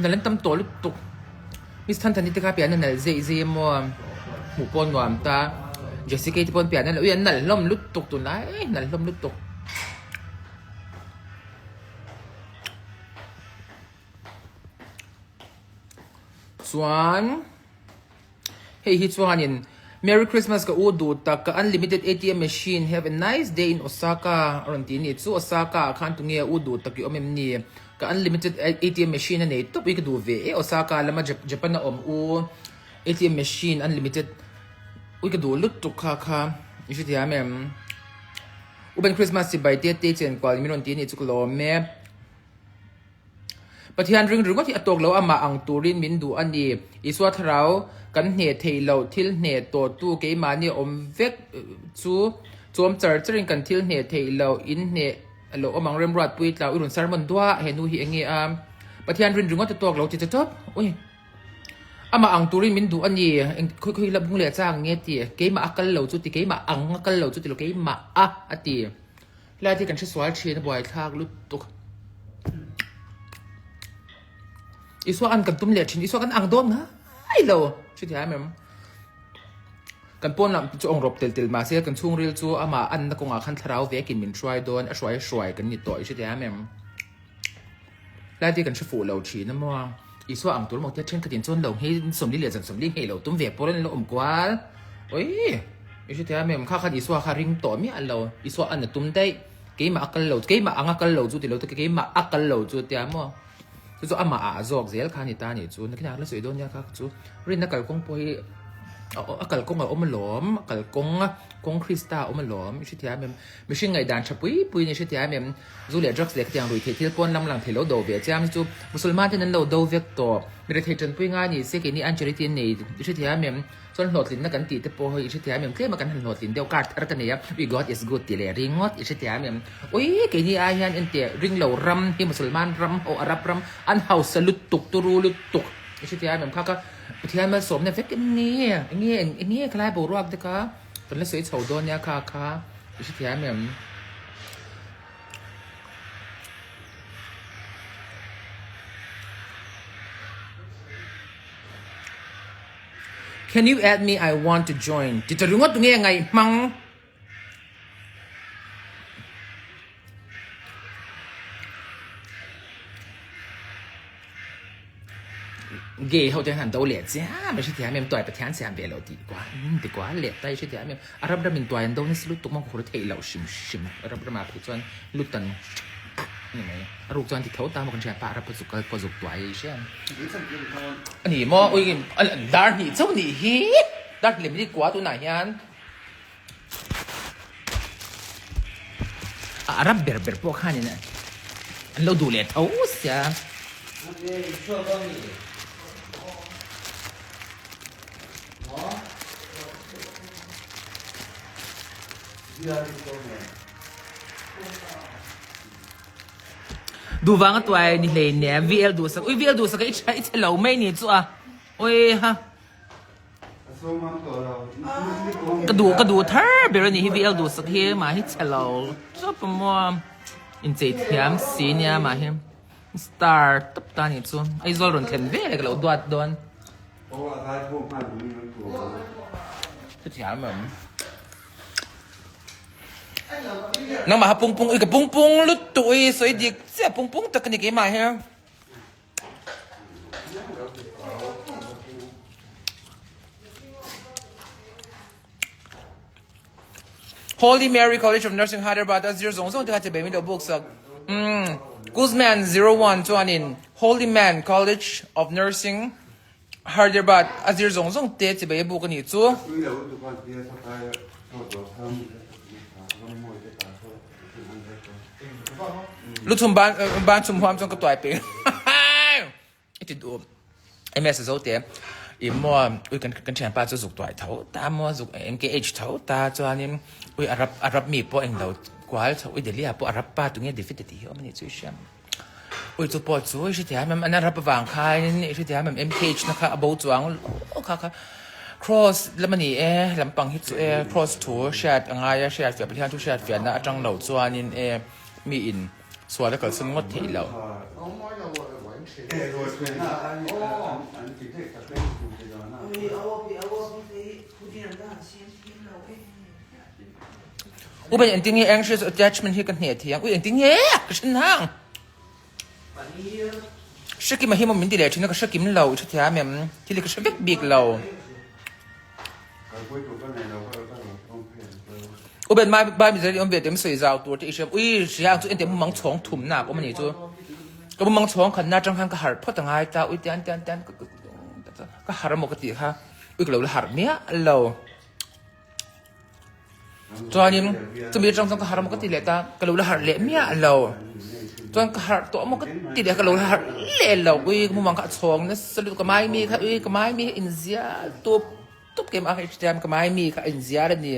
nalh an tam tawh lutuk. Miss Thanthani te kha pian a nalh zeih zeih emaw hmuh pawh nuam ta. Jessica te pawn pian a nalh ui an nalh hlawm lutuk tunlai nalh hlawm lutuk. Chuan hei hi chuanin Merry Christmas ka u duh tak ka unlimited ATM machine have a nice day in Osaka a rawn ti a ni. Chu Osaka ah khan tunge a u duh tak i awm em ni? Ka unlimited ATM machine a nei tawp i ka duh ve e Osaka lama Japan a awm u ATM machine unlimited ui ka duh lutuk kha kha i hrethiam em? U Ben Christmas chibai te te chen kual min rawn ti a ni chu ka lawm e. Pathian ring ringawt hi a tawk lo, amah ang turin min duh a ni. Isua thlarau kan hneh theih loh thil hneh tawhtu keimahni awm vek chu chawm char charin kan thil hneh theih loh in hneh lo awm ang remruat pui tlau i rawn sermon duah he nu hi enge a Pathian rin ringawt a tawk lo ti ta tawp ui amah ang turin min duh a ni eng khawi khawi la bung leh chang nge ti keimah a kal lo chu ti keimah ang a kal lo chu ti lo keimah a a ti. Helai te kan hresual thin a buaithlak lutuk. Isua an kan tum leh thin, Isua kan ang dawn ngai lo. Hrethiam em? Kan pawn lam chu awng rawp tel tel mahse kan chhungril chu amah anna kawngah khan thlarau vekin min hruai dawn, a hruai hruai kan ni tawh i hrethiam em? Helai te kan hre fuh lo thin a maw? Isua ang tur maw tia thenkhatin chuan lo nghei 40 leh zan 40 nghei lo tum ve pawh an lo awm kual. Oi! I hre thei a mem kha khan Isua kha ring tawh miah lo. Isua an a tum daih. Keimah a kal lo, keimah anga kal lo chu ti lo te keimah a kal lo chu tia maw? Chu chu amah ah zawk zel kha a ni ta a nih chu. Nakinah la sawi dawn nia kha chu rinna kalkawng pawh hi a kalkawng a awm alawm, a kalkawng a kawng Krista a awm alawm. I hre thei a mem mihring ngaihdan tha pui pui in i hre thei a mem. Zu leh drugs leh khatiang rui theih thil pawn lam lang thei lo do ve chiam hi chu Musulman ten an lo do vek tawh. Mi rethei tanpui ngai ni se keini an charity an nei i hre thei a mem. Chuan hlawhtlinna kan tih te pawh hi i hre thei a mem. Tlema kan han hlawhtlin deuh car thar ka nei a ui God is good tih leh ringawt i hre thei a mem. Ui keini ai hian enteh ringlo ram hi Musulman ram ho Arab ram an hausa lutuk turu lutuk i hre thei a mem. Kha kha Pathian malsawmna vek em ni? Enge enge khalai boruak te kha kan la sawi chho dawn nia kha kha i hre thei a mem. Can you add me I want to join ti ta ringawt nge ngaih hmang. Gay ho te han do leh chiam a hrethiam em tuai Pathian siam ve lo tih kua ti kua leh ta i hrethiam em Arab ram in tuai an do nasa lutuk maw ka hur theih loh hrim hrim Arab ramah phei chuan lut an ni mai a ruk chuan ti tho ta maw kan hria pa Arab pawh zuk kal pawh zuk tuai i hria a ni maw ui dar hnih chauh nih hi dar hnih leh minute kua tunah hian A Arab ber ber pawh khanin an lo duh leh tho sia. Duh vanga tuai ni hlei nen VL duhsak ui VL duhsak i tha i chhe lo mai ni chu a ui ha. Ka duh ka duh thar ber a nih hi VL duhsak hi mah hi chhe lo chawp a maw inchei thiam si nia mah hi star tawp ta nih chu Aizawl rawn thlen ve leh ka lo duat dawn. Chutiang em? Nangmah ha pung pung ui ka pung pung lutuk ui sawi dik chiah pung pung tak a ni keimah hi. Holy Mary College of Nursing Hyderabad a zir zawng zawng te kha che bei min lo buk sak. Mm. Guzman 01 chuanin Holy Man College of Nursing Hyderabad a zir zawng zawng te che bei a buk a nih chu. Luchhum ban ban chhum huam chuan ka tuai peng. I ti duh. MS zo te i maw ui kan kan thian pa chu zuk tuai tho ta maw zuk MKH tho ta chuanin ui Arab Arab mi pawh englo kual chho ui Delhi ah pawh Arab pa tunge defeat ti hi awm ani chu i hria ui chu pawh chu i hrethiam em an Arab avang khain i hrethiam em MKH na kha a bo chuang kha kha Cross lam a ni e lampang hi chu e cross thu hriat a ngai a hriat fiah Pathian thu hriat fiahna atang lo chuanin e mi in sual a kalsan ngawt theih loh. U Ben engtin nge anxious attachment hi ka hneh thei ang? Ui engtin nge ka hre nang. Hrekim a hi maw min ti leh thin a ka hrekim lo i hrethiam em? Thil hi ka hre vek bik lo. U Ben mai bai Mizari awm ve te sawi zau tur te i hriam ui hria ang chu ente mumang chhawng thum nak awm ani chu. Ka mumang chhawng khat na tang khan ka harh phawt angai ta ui tian tian tian ka harh amaw ka tih kha ui ka lo la harh miah lo. Chuanin chumi atang chuan ka harh amaw ka ti leh ta, ka lo la harh leh miah lo. Chuan ka harh tawh amaw ka ti leh ka lo la harh leh lo. Ui ka mumang kha a chhawng nasa lutuk ka mai mi kha ui ka mai mi kha inzial tup tup keimah kha i hrethiam ka mai mi kha a inzial a ni.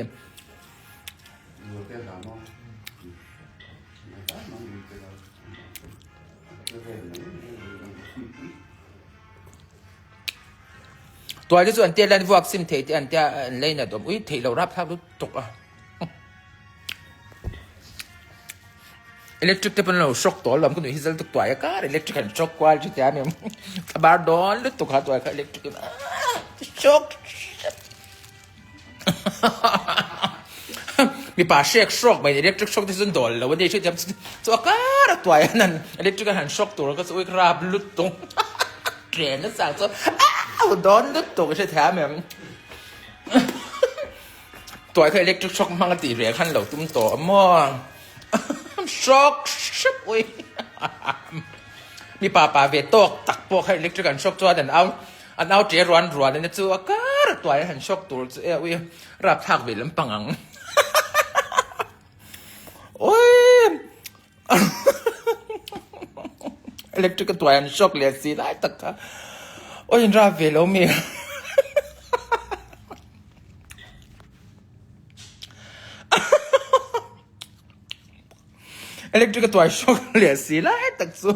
Tuai te chu an tia lan vuak sim thei te an tia an lei nat awm ui theih lo rap thlak lutuk a. Electric te pawn lo shock tawh alawm ka nuih hi zal tuk tuai a kar electric an shock kual chu tia mi thlabar dawn lutuk ha tuai kha electric in shock mipa hrek hrawk mai electric shock te chu an dawl lo a ni hriat chu a kar a tuai an electric an han shock tur ka chu ui rap lutuk train a sang chu au dawn lutuk hre thiam em tuai kha electric shock hmang a tih ve khan lo tum tawh a maw shock hrep ui mipa pa ve tawk tak pawh kha electric an shock chuan an au A nau ṭe ruan ruan in a chu a kar a tuai a han shock tur chu e ui rapthlak ve lampang ang. Ui electric a tuai an shock leh si lai tak kha oi in rap ve lo mi. Electric a tuai shock leh si lai tak chu.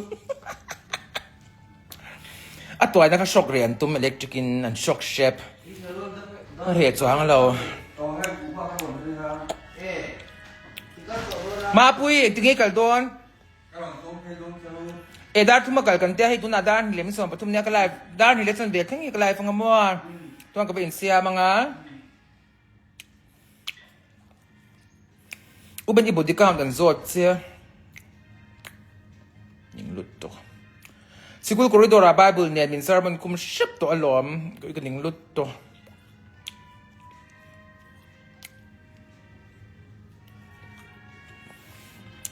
A tuaina kha shock reh an tum electric in an shock hrep a reh chuang lo. Mapui engtinge kal dawn? E dar thuma kal kan tia hei tunah dar hnih leh min 13 nia ka live dar hnih leh chuan ve thleng hi ka live anga maw chuan ka va insiam anga. Uben i body count an zawt che ning lut tawh. Sikul corridor ah Bible nen min sermon khum hrep tawh alawm ka ning lut tawh.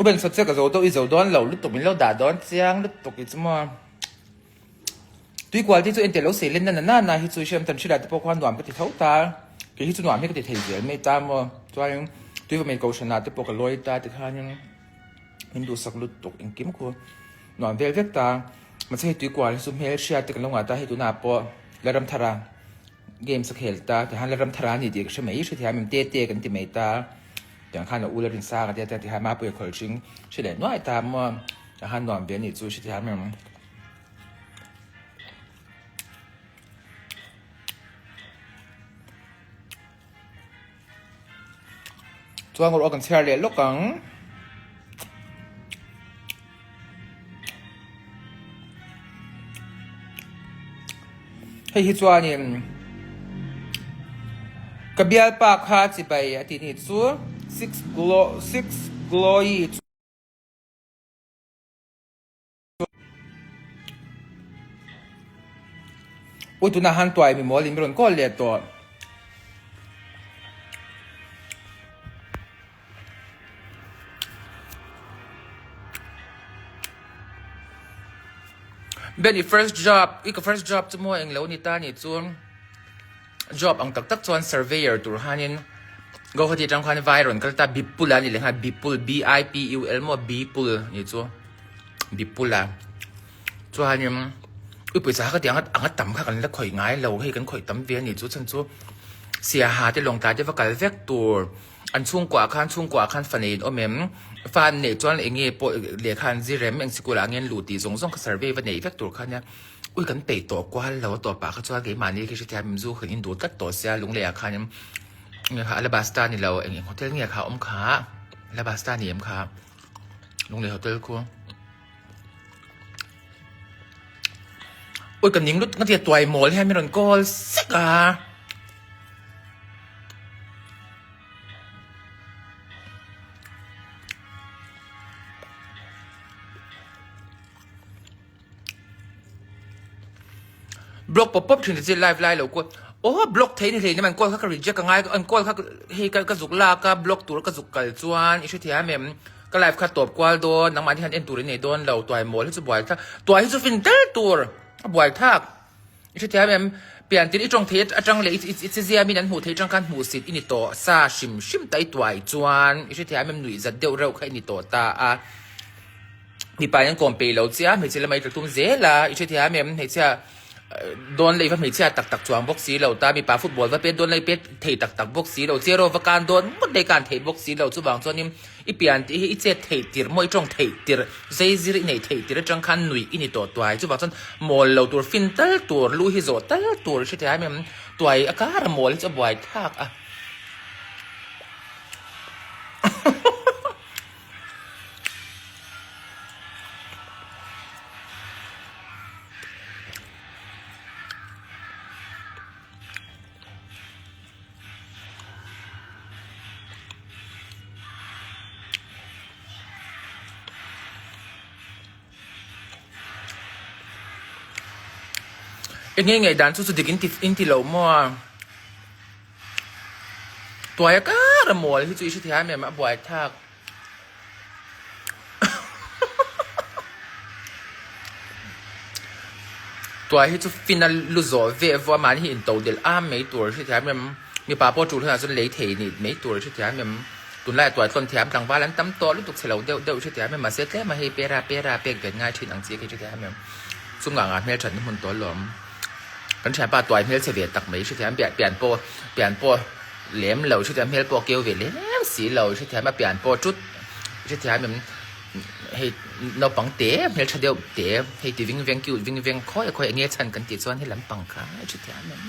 Uben sawt che ka zo deuh i zo dawn lo lutuk min lo dah dawn chiang lutuk i chu maw. Tui kual te chu entir lo sei len na na na hi chu hriam tan hrilh ah te pawh khuan nuam ka ti tho ta, kei hi chu nuam hi ka ti thei zel mai ta maw, chuanin tui vawmei kohhran ah te pawh ka lawi ta tikhanin min duhsak lutuk engkim khu nuam vel vek ta, mahse hei tui kual hi chu hmel hriat te kan lo ngah ta hei tunah pawh Lalramthara games a khel ta tikhan Lalramthara a ni tih ka hre mai hrethiam em te te kan ti mai ta tiang khan a u Lalrinsanga te tikhan Mapuia khawlhring hre leh nuai ta maw tikhan nuam ve a nih chu hrethiam em. Chuan erawh kan chhiar leh lawk ang. Hei hi chuanin ka bialpa kha chibai a tih ni chu six glow six glowy chu. Ui tunah han tuai mi mawl in mi rawn call leh tawh. Ben i first job i ka first job chu maw englo ni ta ni chu job ang tak tak chuan surveyor tur hanin Guwahati atang khan vai rawn kal ta Bipul a ni leh nghal Bipul B I P U L maw Bipul ni chu. Bipul a chuanin ui pawisa kha tiang anga tam kha kan la khawih ngai lo hei kan khawih tam ve a ni chu chhan chu siaha te lawngtlai te va kal vek tur an chhungkuah khan chhungkuah khan fa nei in awm em fa an neih chuan eng nge pawh lehkha an zir em eng sikul ah nge an luh tih zawng zawng kha survey va neih vek tur kha nia ui kan peih tawh kual lo a tawpah kha chuan keimahni khi hrethiam in zu khan in duh tlat tawh sia lunglei ah khanin nge kha alabasta ni lo eng eng hotel nge kha awm kha alabasta ni em kha. Lunglei hotel khu. Ui ka ning lutuk a tuai mawl hian min rawn call sek a. Block pawp pawp thin te chi live lai lo kual aw block thei ni hlei nem an call kha ka reject a ngai an call kha hei ka zuk lak a block tur ka zuk kal chuan i hrethiam em ka live kha tawp kual dawn nangmah ni hian en tur i nei dawn lo tuai mawl hi chu buai thlak tuai hi chu fin tel tur a buai thlak i hrethiam em pian tir i tawng thei atang leh i che zia min an hmuh thei atang khan hmuh sit i ni tawh sa hrim hrim ta i tuai chuan i hrethiam em nuih zat deuh reuh kha i ni tawh ta a. Mipa in an kawm peih lo che a, hmeichhe lamah i tla tum zel a, i hrethiam em? Hmeichhia dawn lei va hmeichhia tak tak chuang bawk si lo ta, mipa football va pet dawn lei pet thei tak tak bawk si lo, cheraw va kan dawn ngawt lei kan thei bawk si lo, chuvang chuanin i pian tih hi i chet theih tirh maw i tawng theih tirh, zai zir i neih theih tirh atang khan nuih i ni tawh tuai, chuvang chuan mawl lo tur fin tal tur, lu hi zawh tal tur i hrethiam em? Tuai a kar a mawl hi chu a buai thlak a. Eng nge ngaihdan chu chu dik in ti lo maw a? Tuai a kar a mawl hi chu i hrethiam em a buai thlak. Tuai hi chu fin a lu zawh veh vawh a mahni hi in to delh am mai tur a hrethiam em mipa pawh tul hunah chuan lei thei nih mai tur a hrethiam em tunlaiah tuai tlawn thiam tlangval an tam tawh lutuk chhe lo deuh deuh hrethiam em mahse tlem a hei pera pera pek vet ngai thin ang chi khi hrethiam em chungah ngah hmelthat na hmun tawh alawm. Kan thianpa tuai hmel chhe ve tak mai hrethiam pian pian pawh pian pawh lem lo hrethiam hmel pawh keu ve lem si lo hrethiam a pian pawh tut hrethiam em hei naupang te hmel tha deuh te hei ti ving veng cute ving veng khawi khawi enge chhan kan tih chuan he lampang kha hrethiam em.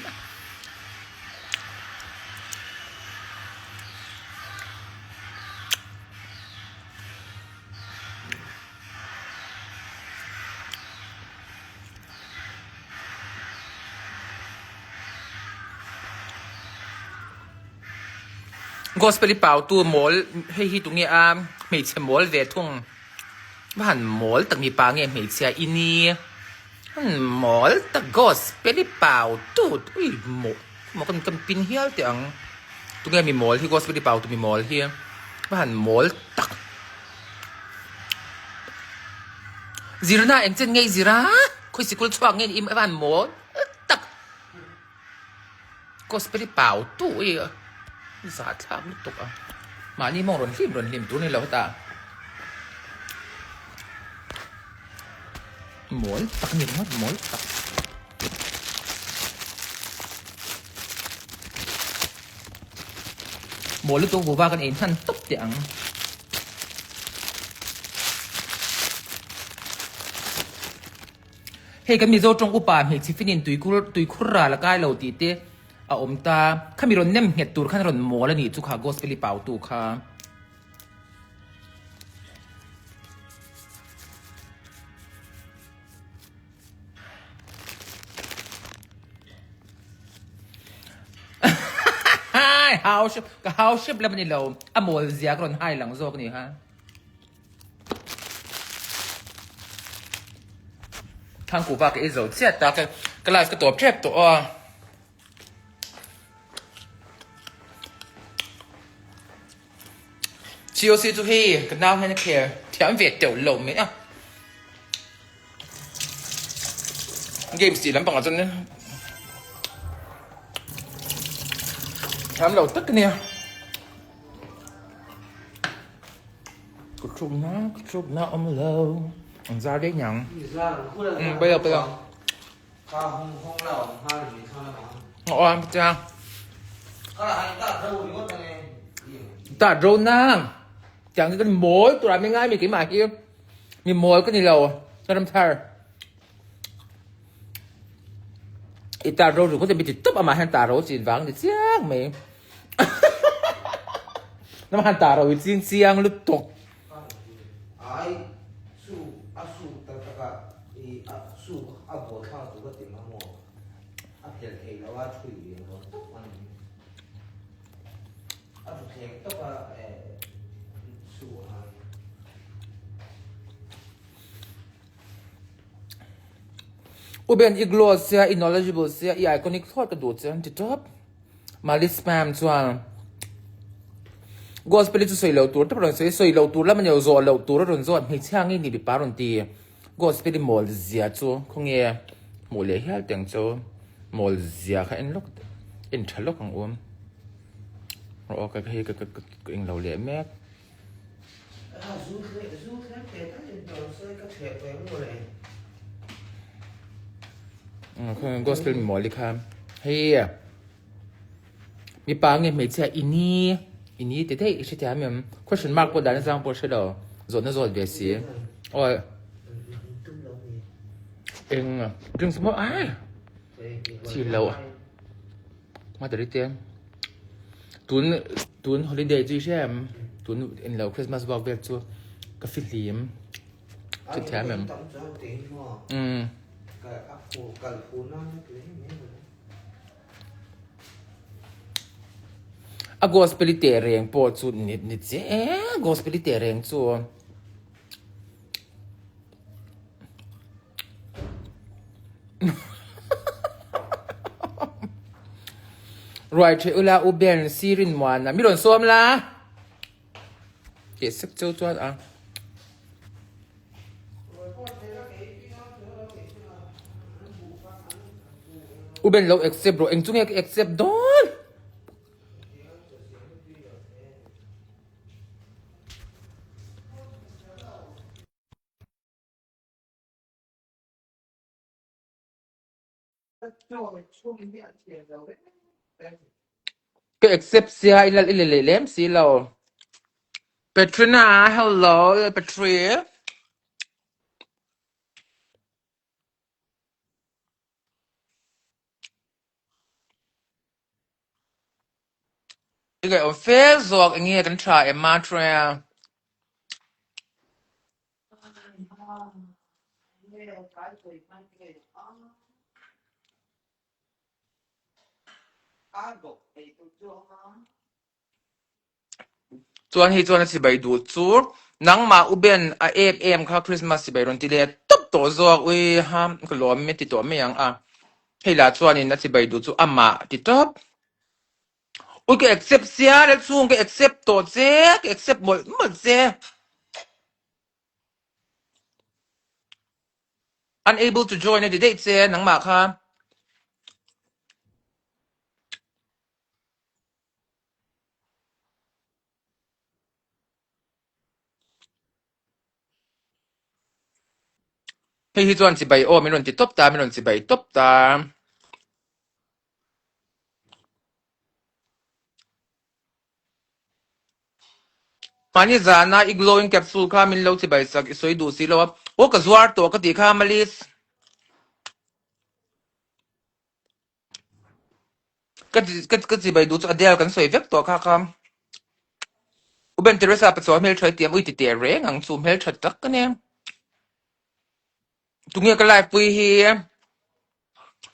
Gospel i pautu mawl hei hi tunge a hmeichhe mawl ve thung va han mawl tak mipa nge hmeichhia i ni han mawl tak gospel i pautu ui maw maw kan kan pin hial teh ang tunge mi mawl hi gospel i pautu mi mawl hi va han mawl tak. Zirna eng chen ngei zir a, khawi sikul chhuak nge ni i van mawl tak. Gospel hi pau tu i zah thlak lutuk a. Mahni mawng rawn hlim rawn hlim tur ni lo heta. Mawl tak ni ringawt mawl tak. Mawl lutuk vuva kan ei hman tawp teh ang. Hei kan Mizo tawng upa hmeichhe finin tuikhur tuikhur ral a kai lo tih te a awm ta. Khami rawn nem nghet tur khan rawn mawl a nih chu kha Gospel i pautu kha. Hau hrep ka hau hrep lam a ni lo a mawl zia ka rawn hai lang zawk a ni kha. Thangkuva ka ei zo chiah ta ka ka live ka tawp tep tawh a. COC chu hei ka nau hian a khel thiam ve teuh lo mai a. Games tih lampangah chuan thiam lo tak a nia. Kuthlukna kuthlukna awm lo an zar daih niang. Umm pawilo pawilo. Aw tia. Ta ro nang. Tiang hi kan mawl tur ah mi ngai mi keimah hi. Mi mawl ka ni lo ka ram thar. I tar ro ru ko te mi ti top amah hian tar ro chin vang ni chiang mai. Nama han tar ro i chin chiang lutuk. Ai su a su tak tak a. U Ben i glow sia, i knowledgeable sia, i iconic thlawt ka duh che an ti tawp. Mali spam chuan Gospel hi chu sawi lo tur tawp a rawn sawi, sawi lo tur lam a ni lo, zawh loh tur a rawn zawt, hmeichhia nge ni mipa a rawn ti. Gospel i mawl zia chu khawnge hmuh leh hial teng chu mawl zia kha en lawk en tha lawk ang u. Aw ka hei ka ka ka englo leh mek. Gospel mi mawl i kha hei mipa nge hmeichhia i ni i ni ti daih i hrethiam em question mark pawh dan zang pawh hre lo zawhna zawt ve si aw eng drinks maw ai chi lo Mother i te tun tun holiday chu i hria em tun in lo Christmas work vel chu ka fihlim chu thiam em umm. A gospel i teh reng pawh chu ni ni che gospel i teh reng chu. Ruai ṭheh ula U Ben sir in muana mi rawn sawm la tih sek cheu chuan a. U Ben lo accept rawh eng chu nge ka accept dawn. Ka accept sia i lal i le leh lem si lo. Petrina, hello Petri. I ngaih awm fe zawk eng nge kan tha em a Tria? Chuan hei chuan a chibai duh chu nangmah u Ben a em em kha Christmas chibai rawn ti leh tawp tawh zawk ui ha ka lawm e ti tawh mai ang a hei lah chuanin a chibai duh chu amah ti tawp ui ka accept sia le chhung ka accept tawh che ka accept mawlh mawlh che unable to join a ti daih che nangmah kha. Hei hi chuan chibai aw min rawn ti tawp ta, min rawn chibai tawp ta. Mahni zana i glowing capsule kha min lo chibai sak i sawi duh si lo a, aw ka zuar tawh ka tih kha Malis. Ka ka ka chibai duh chu Adele kan sawi vek tawh kha kha. U Ben Teresa pachuan hmeltha i tiam ui ti teh reng ang chu hmeltha tak ka nia. Tunge ka live pui hi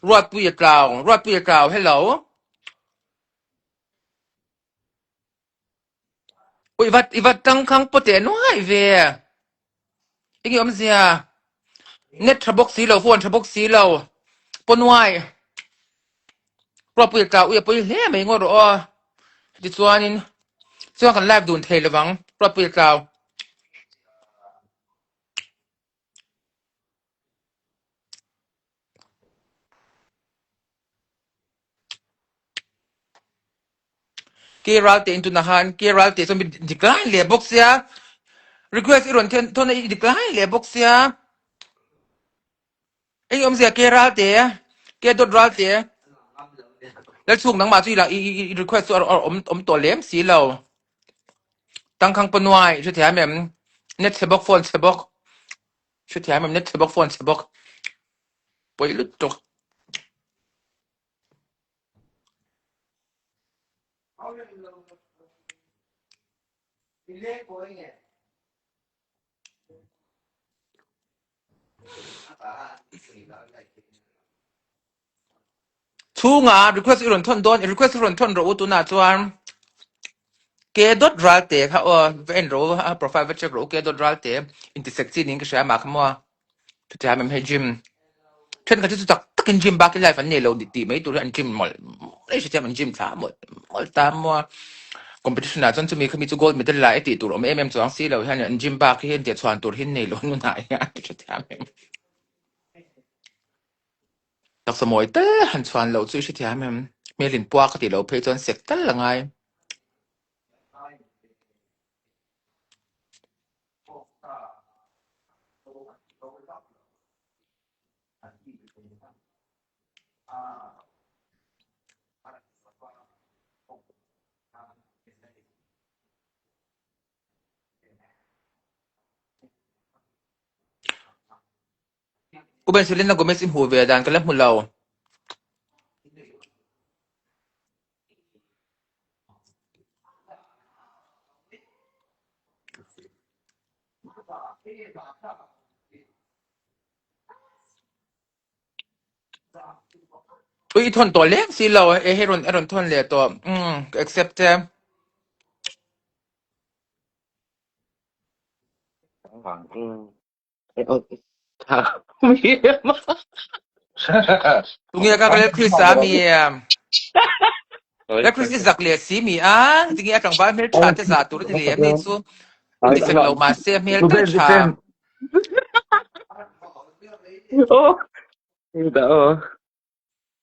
Ruatpui a tlau Ruatpui a tlau hello. Ui vat i vat tangkhang pawh teh nuai ve. Enge awmzia? Net tha bawk si lo, phone tha bawk si lo. Paw nuai. Ruatpui a tla ui a pawi hle mai ngawt rawh aw. Tichuanin chuan kan live dun thei lovang Ruatpui a tlau. Ke ral te in tuna khan ke ral te chuan mi decline leh bawk sia request i rawn then thawn a i decline leh bawk sia eng awmzia ke ral te ke dawt ral te Lalchhung nangmah chu i la i i request chu a awm awm tawh lem si lo tangkhang panuai hrethiam em net chhe bawk phone chhe bawk Hrethiam em net chhe bawk phone chhe bawk pawi lutuk. Chhunga request i rawn thawn dawn i request i rawn thawn rawh u tunah chuan K dot Ralte kha aw va en rawh u a profile va check rawh u K dot Ralte intisek chi niin ka hria mah kha maw chutiang em hei gym thenkhat hi chu tak takin gym bak hi life an nei lo tih mai tur hi an gym mawlh mawlh a hrethiam an gym thla mawlh mawlh ta maw competition ah chuan chumi khami chu gold medal la e tih tur awm em em chuang si lo hian an gym bak hi intiah chhuan tur hi an nei lo nunah hian hrethiam em. Taksa mawi tal han chhuan loh chu i hrethiam em? Hmel in pua ka tih loh phei chuan sek tal a ngai. U Ben Selena Gomez i hmuh ve dan ka la hmu lo. Ui i thawn tawh leng si lo e hei rawn a rawn thawn leh tawh umm ka accept e. Tunge ka ka Chris a mi la Chris i zak leh si mi a tinge a tlangval hmel tha te za tur ti lem ni chu ti sek lo ma se hmel tal tha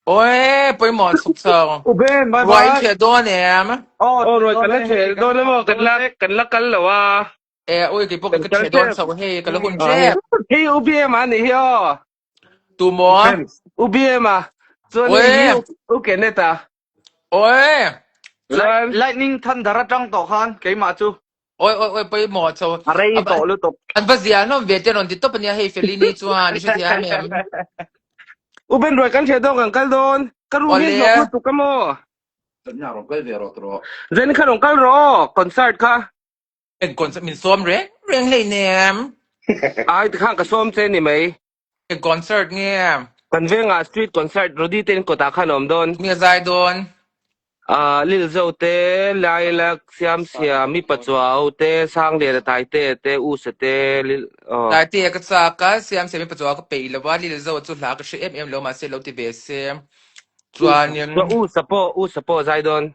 Oi pawimawh chhuk chho U Ben bye ruai in bye theh dawn em Aw Aw ruai dawn kan la e theh hei kan dawn kal emaw kan dawn la mek kan la kal lo a. E ui kei pawh Kan ka kal theh dawn tep. chho hei ka la hun Ah, hei tep. hei U BM a nih hi aw. Tu maw? Defense. U BM a. Chuan hei hi Oi U Kenneth a. oi Chuan Lightning thunder atang tawh khan keimah chu oi oi oi pawimawh chho. a rei A va tawh lutuk. an va zia hlawm ve te rawn ti tawp ania hei Felini chuan i hrethiam em? U Ben ruai kan theh dawn kan kal dawn. Ka room hi Awle. hnawk lutuk a maw. Zan rawn kal ve rawh tawh. Zan kha rawn kal rawh concert kha. Eng concert min sawm reng reng hleinem. Ai tikhan ka sawm che ni mai. Eng concert nge? Kan vengah street concert Rody te in kawtah khan a awm dawn. Tunge zai dawn? Ah Lilzo te, Lilac, Siamsia, Mipa Chuau te, Sangliana Taite te, Usa te, Lil aw. Taite ka chak a, Siamsia Mipa Chuau ka peih lo a, Lilzo chu hla ka hre em em lo mahse lo ti ve se. Chuanin. Chuan Usa pawh, Usa pawh zai dawn.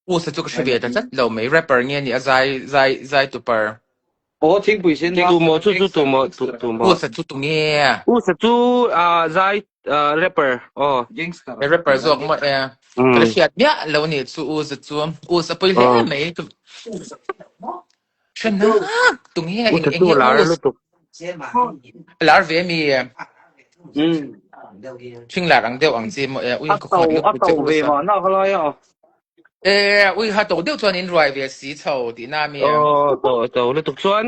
Usa chu ka hre ve ta tlat lo mai, rapper nge ni a zai zai zai tu par. Aw thingpui sen Tu maw chu chu tu maw tu tu maw. Usa chu tu nge? Usa chu ah zai ah rapper aw. Gangster. E rapper zawk maw e. Ka la hriat miah lo ni chu Usa chu. Usa pawi hle mai. Hre nak tu nge eng Usa eng chu nge lar Us. lutuk. Lar ve mi. Thing lar ang deuh ang chi maw e. Ui A ka to khawngaih a lutuk che to ve Usa. mah na khalai a. E ui ha to deuh chuan in ruai ve si chho tihna mi. Aw to to lutuk chuan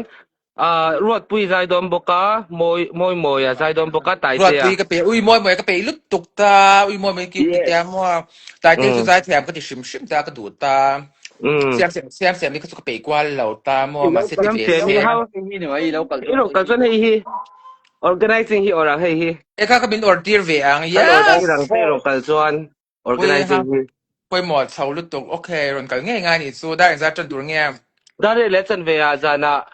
ah Ruatpui zai dawn bawk a mawi mawi mawi a zai dawn bawk a Taitea. Ruatpui ka pe ui mawi mawi ka pe lutuk ta ui mawi mawi ki ti tia maw Taite chu zai thiam ka ti hrim hrim ta ka duh ta siam siam siam siam hi ka chu ka peih kual lo ta maw mahse ti Siam ve siam se. hi hau i rawn kal chuan hei hi organizing hi awr ang hei hi. E kha ka min awr tir ve ang Kan awr yes. tir ang che i rawn kal chuan. Organizing Organizing hi. Pawimawh chho lutuk. Ok, rawn kal ngei ngai nih chu. Dar engzat tan tur nge? Dar reh leh chan ve ah zanah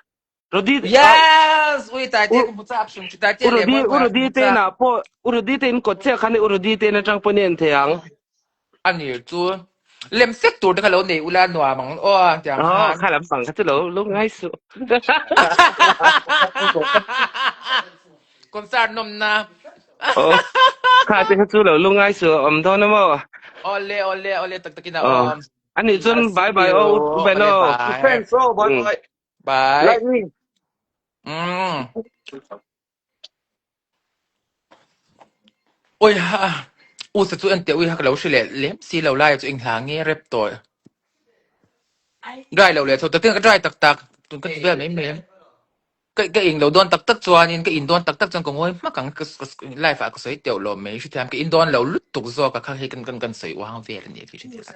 Rody Yes! Ui Taite ka hmu chak hrim chu Taite leh Urody mawi mawi Urody ka hmu te chak. inah pawh Urody te in kawt chiah khan Urody te in atang pawh ni en thei ang. A ni chu lem sek tur te kha lo nei ula nuam ang aw tiang Oh, khan. kha lam pang kha chu lo lo ngai suh. Concert nawmna. Oh, kha te kha chu lo lu ngai su awm dawn a maw? Awle awle awle tak takin a Oh. awm. Ani chuan bye bye See aw you. u Ben Awle aw. bye. Friends aw bye bye. Bye. Lightning. Mm. Oi ha. U sa chu en teh ui ha ka lo hre leh lem si lo lai chu eng hla nge rep tawh. Dry lo leh chho tak tin ka dry tak tak tun ka ti vel mai mai. Ka ka ing lo dawn tak tak chuanin ka in dawn tak tak chuan ka ngawi hmak ang ka life ah ka sawi teuh lo mai hrethiam ka in dawn lo lutuk zawk a kha hei kan kan kan sawi uang vel a ni tih hrethiam.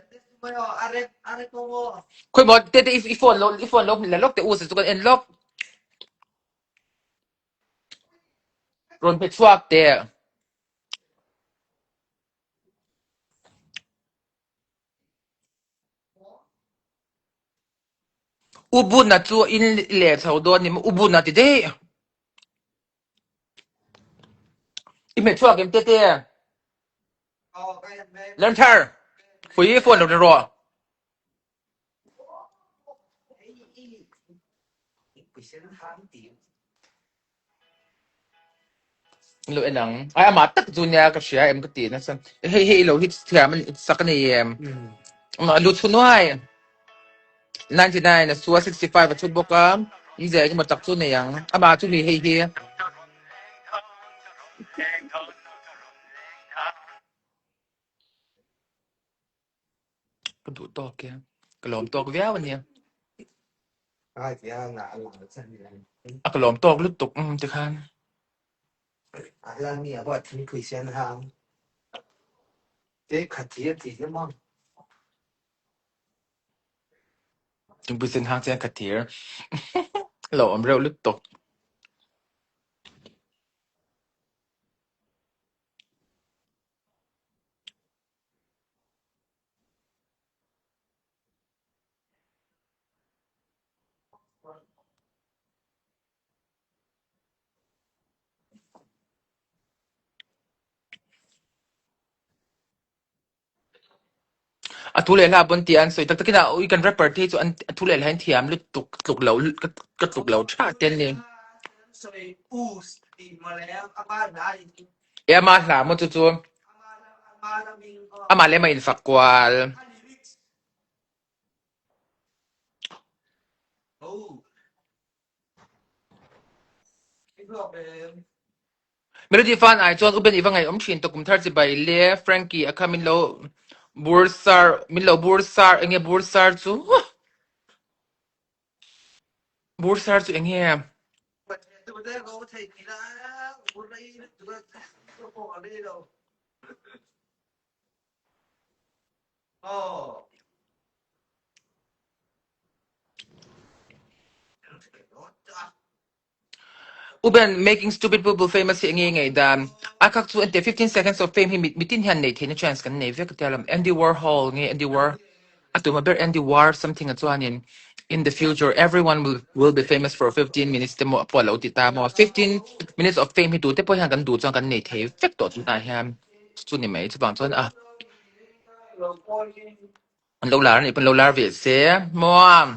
Khawi maw te te i phone lo i phone lo la lawk teh u se chu kan en lawk. Rawn pe chhuak teh. Ubuna chu in leh chho dawn ni maw? Ubuna ti daih. I hmet chhuak em tete? Lermthar, pui phone lo ni rawh. Lo en ang. Ai amah tak chu nia ka hria em ka ti nasa. Hei hei lo hi thiam an sak a ni em. Amah lu chhu nuai. 99 a su a 65 a chhut bawk a. In zia engemaw tak chu nei ang. Amah chu ni hei hi. Ka duh tawk e. Ka lawm tawk viau a nia. A ka lawm tawk lutuk um tikhan. Thingpui sen hang chian ka thir. Lo awm reuh lutuk. A thu leh hla pawn tih an sawi tak takin a ui kan rapper te hi chu an a thu leh hla in thiam lutuk tluk lo ka ka tluk lo tha te an ni. E ama hla maw chu chu amah leh amah infak kual. Melody fan ai chuan Uben i va ngaihawm thin tawh kum thar chibai le Frankie a kha min lo bur sar min lo bur sar enge bur sar chu bur sar chu enge Uben making stupid people famous hi enge ngei dan a khak chu ente 15 seconds of fame hi mitin hian nei theihna chance kan nei vek atia lam Andy Warhol nge Andy War a tuma ber Andy War something a chuanin in the future everyone will will be famous for 15 minutes te maw pawh lo ti ta maw 15 minutes of fame hi tu te pawh hian kan duh chuan kan nei thei vek tawh tunah hian chu ni mai chuvang chuan a An lo lar a nih pawn lo lar ve se maw.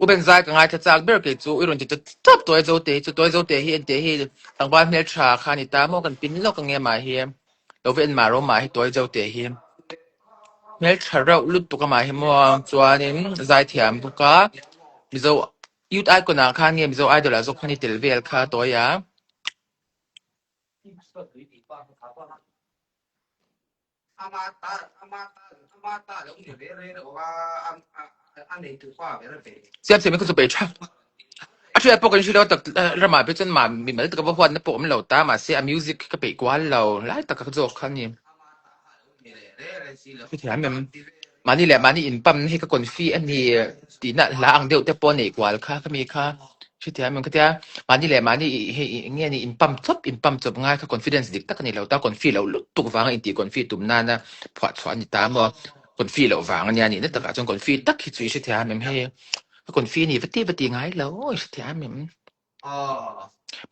U Benzai ka ngaithla chak ber kei chu i rawn ti ta tap tawh e Zote hi chu Tawi Zote hi ente hi tlangval hmeltha kha a ni ta maw kan pin lawk ange mah hi lo va en mah ro mah hi Tawi Zote hi hmeltha reuh lutuk amah hi maw chuanin zaithiam bawk a Mizo Youth Icon ah khan nge Mizo Idol ah zawk khan i tel vel kha Tawi a. Siam siam in ka chu pe tha. A hriat pawh kan hre lo tak ramah phei chuan mah mimal taka va huatna pawh awm lo ta mahse a music ka peih kual lo lai taka ka zawk kha a ni. Hrethiam em? Mahni leh mahni inpam na hi ka confi a ni tihna hla ang deuh te pawh a neih kual kha khami kha hrethiam em ka tia mahni leh mahni hei eng nge ni inpam chawp inpam chawp ngai kha confidence dik tak a ni lo ta confi loh lutuk vanga intih confi tum nana phuah chhuah a ni ta maw confi loh vang a nia nihna takah chuan confi tak hi chu i hrethiam em hei ka confi a ni va ti va ti ngai lo i hrethiam em?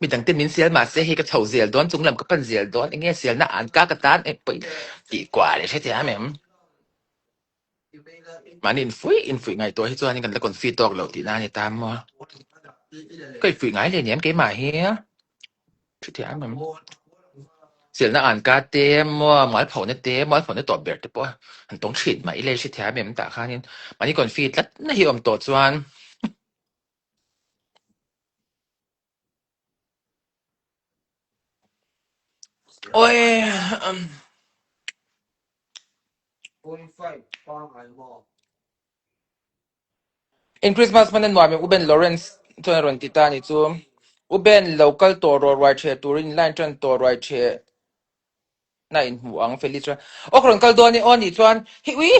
Midang te min sial mahse hei ka chho zel dawn chung lam ka pan zel dawn enge sialna an ka ka tan eh pawi tih kual i hrethiam em? Mahni infuih infuih ngaihtuah hi chuanin kan la confi tawk loh tihna a ni ta maw? Ka infuih ngai leh niam keimah hi hrethiam em? Sialna an ka te maw mualphona te mualphona tawp ber te pawh an tawng thin mah ila i hrethiam em tah khanin mahni confi tlatna hi awm tawh chuan Oi In Christmas hman a nuam em U Ben Lawrence chuan a rawn ti ta a ni chu. U Ben lo kal tawh rawh ruai ṭheh turin line ṭan tawh ruai ṭheh na inhmu ang Feli chuan aw ka rawn kal dawn e aw nih chuan hi ui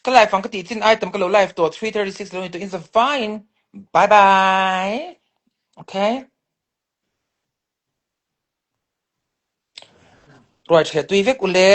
ka live ang ka tih chin item ka lo live tawh 3:36 lo ni tawh in za fine bye bye okay. Ruai ṭhe tui vek ule.